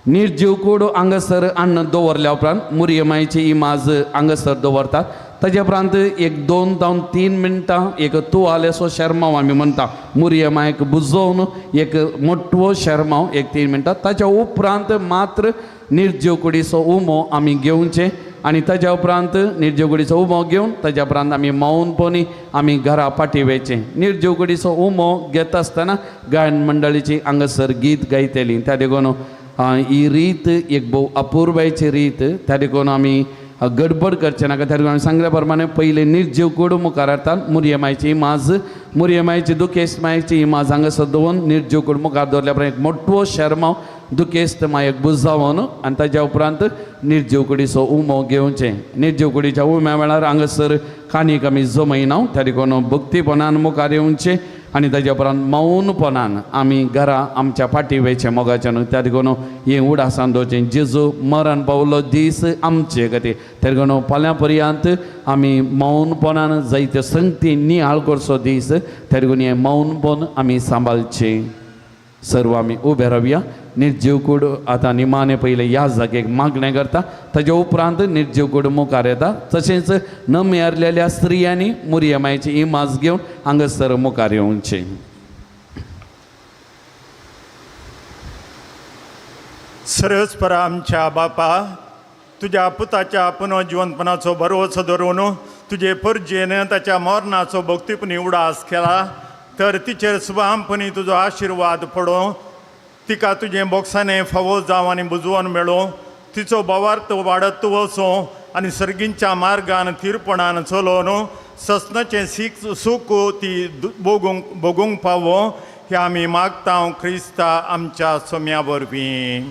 निर्जीव कूड हांगासर हाडून दवरल्या उपरांत मुरये मायची इमाज हांगासर दवरतात. ताजे उपरांत एक 2 जावन 3 मिनटां एक तुवालेसो शेरमांव आमी म्हणटा मुरये मायक बुजोवन एक मोटवो शेरमांव एक 3 मिनटां. ताच्या उपरांत मात्र निर्जीव कुडीचो उमो आमी घेवचें आनी ताज्या उपरांत निर्जीव कुडीचो उमो घेवन ताज्या उपरांत आमी मौनपणी आमी घरा फाटीं वयचें. निर्जीव कुडीचो उमो घेता आसतना गायन मंडळीची हांगासर गीत गायतली. त्या देखून ही रीत एक भोव अपुर्बायेची रीत. त्या देखून आमी गडबड करचें नाका. त्या देखून आमी सांगल्या प्रमाणे पयलीं निर्जीव कूड मुखार हाडटात मुरये मायची इमाज, मुरये मायची दुखेस्त मायची इमाज हांगासर दवरून निर्जीव कूड मुखार दवरल्या उपरांत एक मोटवो शेरमांव दुखेस्त मायक बुजावन आनी ताज्या उपरांत निर्जीव कुडीचो उमो घेवचें. निर्जीव कुडीच्या उम्या वेळार हांगासर कानीक आमी जमयना. त्या देखून भक्तीपणान मुखार येवचें आनी ताज्या उपरांत मौनपणान आमी घरा आमच्या फाटीं वयचें मोगाच्यान. न्हू त्या देखून हें उडासान दवरचें. जेजू मरण पावलो दीस आमचे खातीर. त्या देखून फाल्यां पर्यंत आमी मौनपणान जायत्यो संगती निहाळ करचो दीस. त्या देखून हें मौनपण आमी सांबाळचें. सर्व आमी उबे रावया. निर्जीव कूड आतां निमाणें पयलें ह्या जागेक मागणें करता. ताज्या उपरांत निर्जीव कूड मुखार येता. तशेंच नमेरलेल्या स्त्रियांनी मुरये मायची इमाज घेवन हांगासर मुखार येवचें. सरस्पर आमच्या बापा, तुज्या पुताच्या पुनर्जिवंतपणाचो भरवसो धरून तुजे परजेन ताच्या मरणाचो भक्तीपणी उडास केला, तर तिचेर सुभामपणी तुजो आशिर्वाद पडो। तिका तुजें बोक्साने फावो जावं आनी बुजवण मेळो। तिचो भावार्थ वाडत वचो आनी सर्गींच्या मार्गान थिरपणान चलोवन ससनाचें सीख सूख ती भोगूंक पावो, हे आमी मागता क्रिस्ता आमच्या सोम्या वरवीं।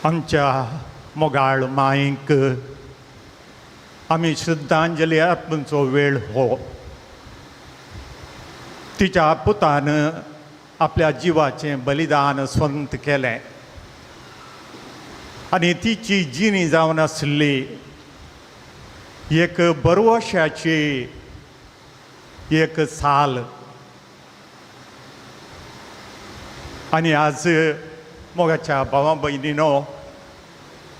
आमच्या मोगाळ माईक आमी श्रद्धांजली अर्पणचो वेळ हो। तिच्या पुतान आपल्या जिवाचें बलिदान स्वंत केलें आनी तिची जिणी जावन आसली एक बरवशाची एक साल। आनी आज मोगाच्या भावा भयणीनो,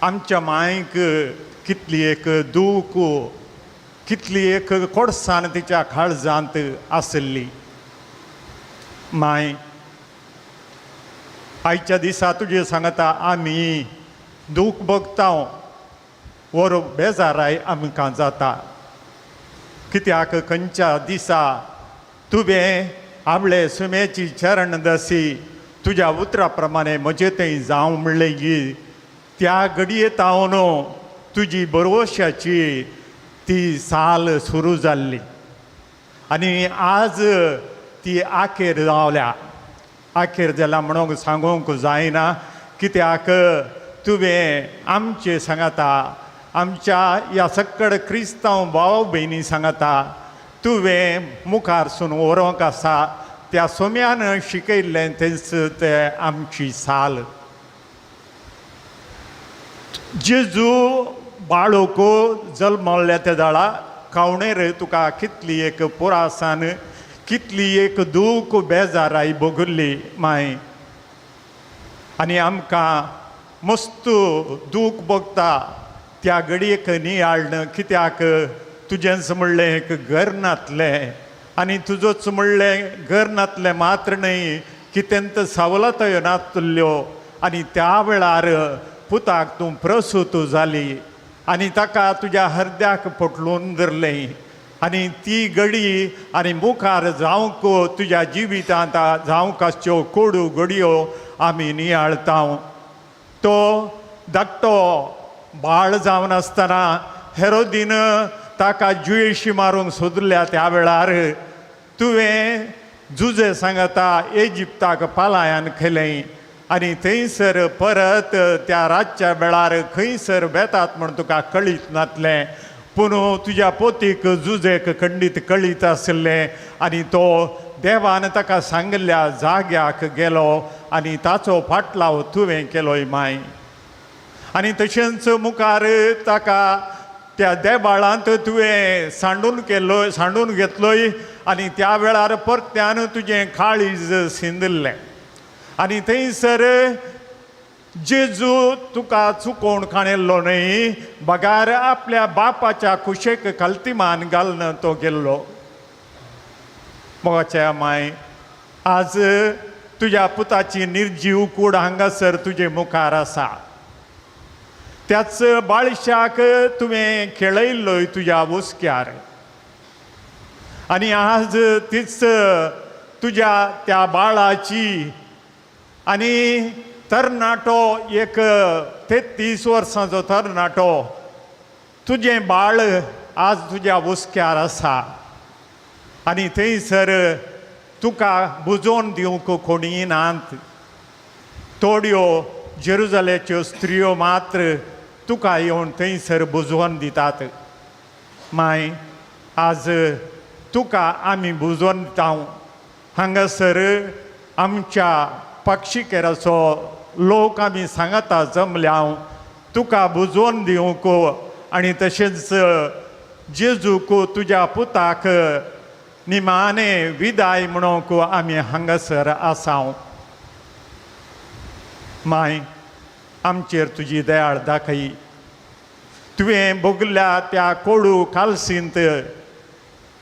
आमच्या मांयक कितली एक दूख, कितली एक कोडसाण तिच्या काळजांत आसली। मांय, आयच्या दिसा तुजे सांगता आमी दूख भोगता, वर बेजाराय आमकां जाता, कित्याक खंयच्या दिसा तुवें आपले सुमेची चरण दसी तुज्या उतरा प्रमाणे म्हजें थंय जावं म्हणलें की त्या घडये तावन तुजी बरवशाची ती साल सुरू जाल्ली आनी आज ती आखेर जावल्या. आखेर जाल्या म्हणूंक सांगूंक जायना, कित्याक तुवें आमचे सांगाता, आमच्या ह्या सक्कड क्रिस्तांव भाव भयणी सांगाता तुवें मुखारसून व्हरूंक आसा. त्या सोम्यान शिकयल्लें तेंच तें आमची साल. जेजू बाळोको जल्मल्ल्या त्या जाळा कावणेर तुका कितली एक पुरासान, कितली एक दूख बेजाराय भोगल्ली माय. आनी आमकां मस्त दूख भोगता त्या घडयेक नियाळण, कित्याक तुजेंच म्हणलें एक घर नातलें आनी तुजोच म्हणलें घर नातलें मात्र न्हय कितेंत सवलतयो नातल्यो. आनी त्या वेळार पुताक तूं प्रसूत जाली आनी ताका तुज्या हरद्याक पोटलून धरलें आनी ती घडी आनी मुखार जावंक तुज्या जिवितांत जावंक आसच्यो कोडू घडयो आमी नियाळता. तो धाकटो बाळ जावन आसतना हेरोदीन ताका जुयेशी मारूंक सोदल्या त्या वेळार तुवें जुजे सांगता इजिप्ताक पलायन केलें आनी थंयसर परत त्या रातच्या वेळार खंयसर वेतात म्हूण तुका कळीत नातलें, पूण तुज्या पोतीक जुजेक खंडीत कळीत आशिल्लें आनी तो देवान ताका सांगिल्ल्या जाग्याक गेलो आनी ताचो फाटलाव तुवें केलोय माय. आनी तशेंच मुखार ताका त्या देबाळांत तुवें सांडून केलो, सांडून घेतलोय आनी त्या वेळार परत्यान तुजें काळीज सिंदिल्लें आनी थंयसर जेजू तुका चुकोवन काणिल्लो न्हय, बगार आपल्या बापाच्या कुशेक कल्तिमान घालून तो गेल्लो. मोगाच्या माय, आज तुज्या पुताची निर्जीव कूड हांगासर तुजे मुखार आसा. त्याच बाळशाक तुवें खेळयल्लोय तुज्या हुस्क्यार आनी आज तीच तुज्या त्या बाळाची आनी तरणाटो एक 33 वर्सांचो तरणाटो तुजें बाळ आज तुज्या हुस्क्यार आसा आनी थंयसर तुका बुजोवन दिवंक कोणीय नात. थोड्यो जेरुजाल्याच्यो स्त्रियो मात्र तुका येवन थंयसर बुजोवन दितात. माय, आज तुका आमी बुजोवन दिता. हांगासर आमच्या पक्षिकेराचो लोक आमी सांगता जमल्या तुका बुजोवन दिवंक आनी तशेंच जेजूक तुज्या पुताक निमाणे विदाय म्हणूंक आमी हांगासर आसा. माय, आमचेर तुजी दयाळ दाखय. तुवें भोगल्या त्या कोडू कालसींत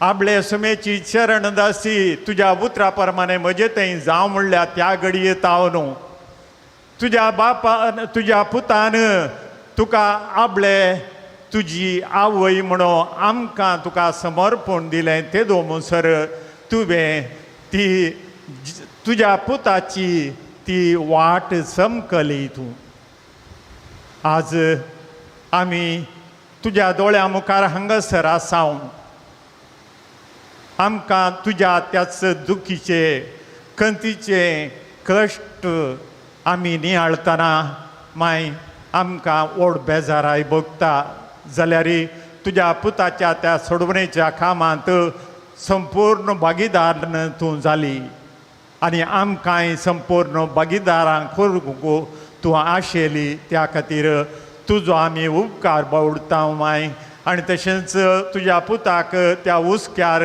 आपले सुमेची चरणदासी तुज्या उतरा प्रमाणे म्हजे थंय जावं म्हणल्या त्या घडये तावन तुज्या बापान तुज्या पुतान तुका आपले तुजी आवय म्हणून आमकां तुका समर्पण दिलें. तेदो म्हणसर तुवें ती तुज्या पुताची ती वाट चमकली. तूं आज आमी तुज्या दोळ्या मुखार हांगासर आसा. आमकां तुज्या त्याच दुखीचे खंतीचे कश्ट आमी नियाळतना माय आमकां ओड बेजाराय भोगता जाल्यार तुज्या पुताच्या त्या सोडवणेच्या कामांत संपूर्ण भागीदार तूं जाली आनी आमकांय संपूर्ण भागीदारांक करूंक तूं आशेली. त्या खातीर तुजो आमी उपकार बावडता माय. आनी तशेंच तुज्या पुताक त्या हुस्क्यार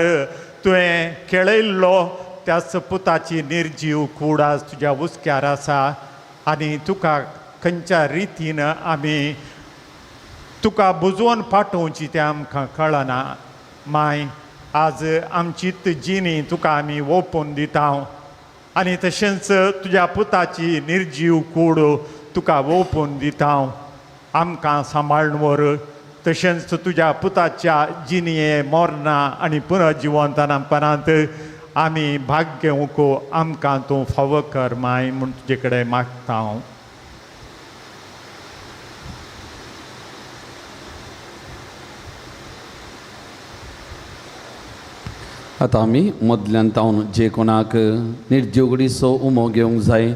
तुवें खेळयल्लो त्याच पुताची निर्जीव कूड आज तुज्या हुस्क्यार आसा आनी तुका खंयच्या रितीन आमी तुका बुजोवन पाठोवची तें आमकां कळना. माय, आज आमचीच जिणी तुका आमी ओपून दिता आनी तशेंच तुज्या पुताची निर्जीव कूड तुका ओपून दिता. आमकां सांबाळून व्हर. तशेंच तुज्या पुताच्या जिणये मरणां आनी पुनर्जिवंतपणांत आमी भाग घेवंक आमकां तूं फावो कर माय म्हूण तुजे कडेन मागता हांव. आतां आमी मदल्यान तावन जे कोणाक निर्जिवगडीचो उमो घेवंक जाय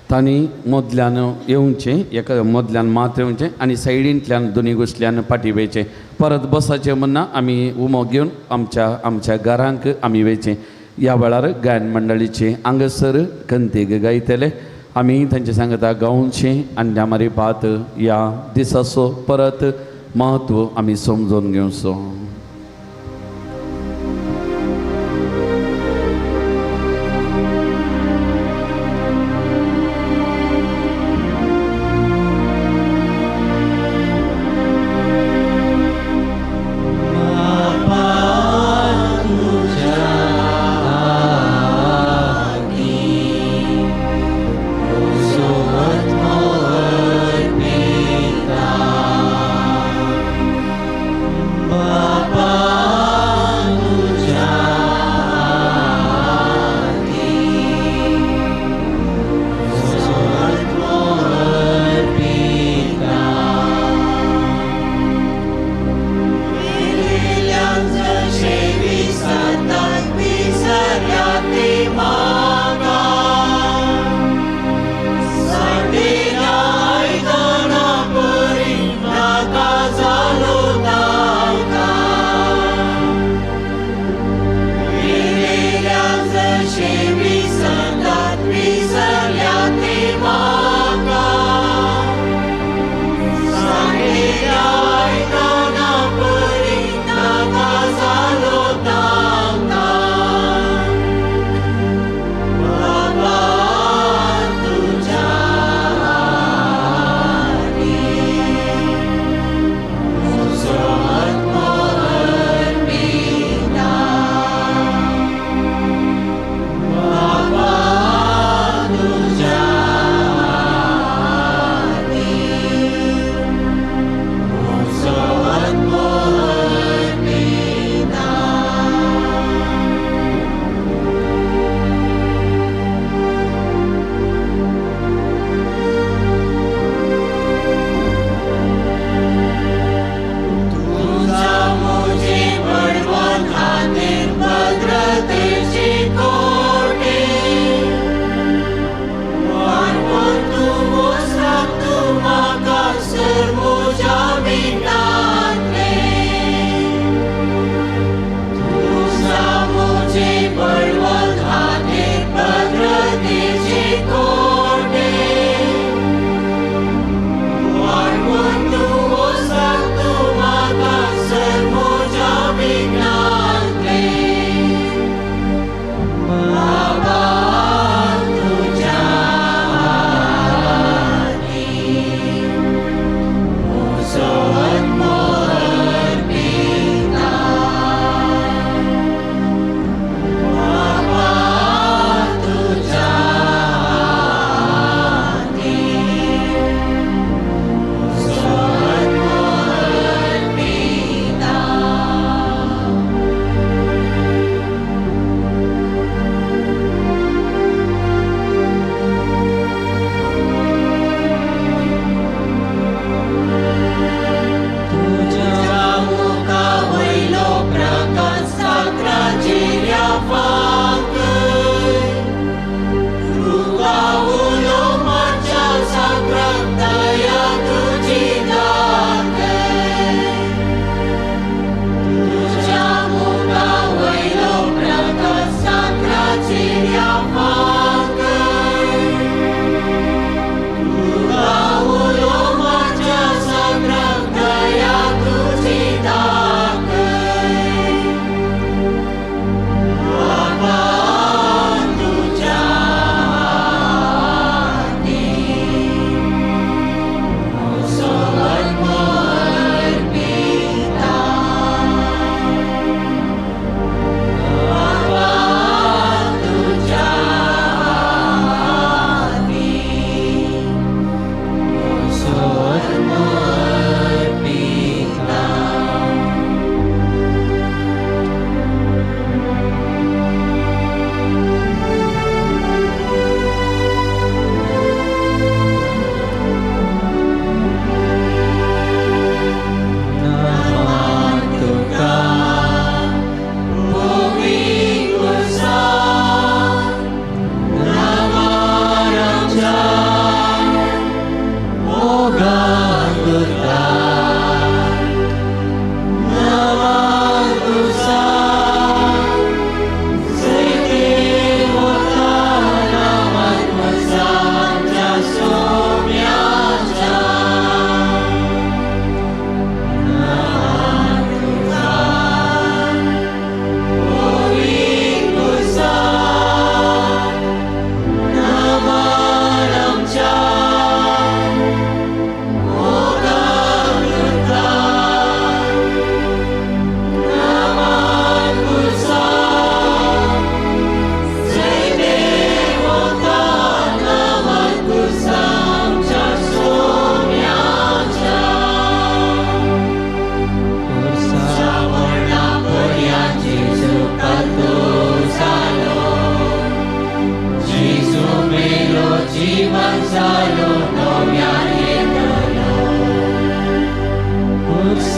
तांणी मदल्यान येवचें, एका मदल्यान मात येवचें आनी सायडींतल्यान दोनी गोश्टल्यान फाटीं वयचें. परत बसाचें म्हणना आमी उमो घेवन आमच्या आमच्या घरांक आमी वयचें. ह्या वेळार गायन मंडळीचे हांगासर कंतीक गायतले, आमी तांचे सांगता गावचें आनी आमारी भात ह्या दिसाचो परत म्हत्व आमी समजून घेवचो. Bye.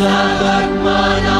क्रिस्ताक आत्मानाचो।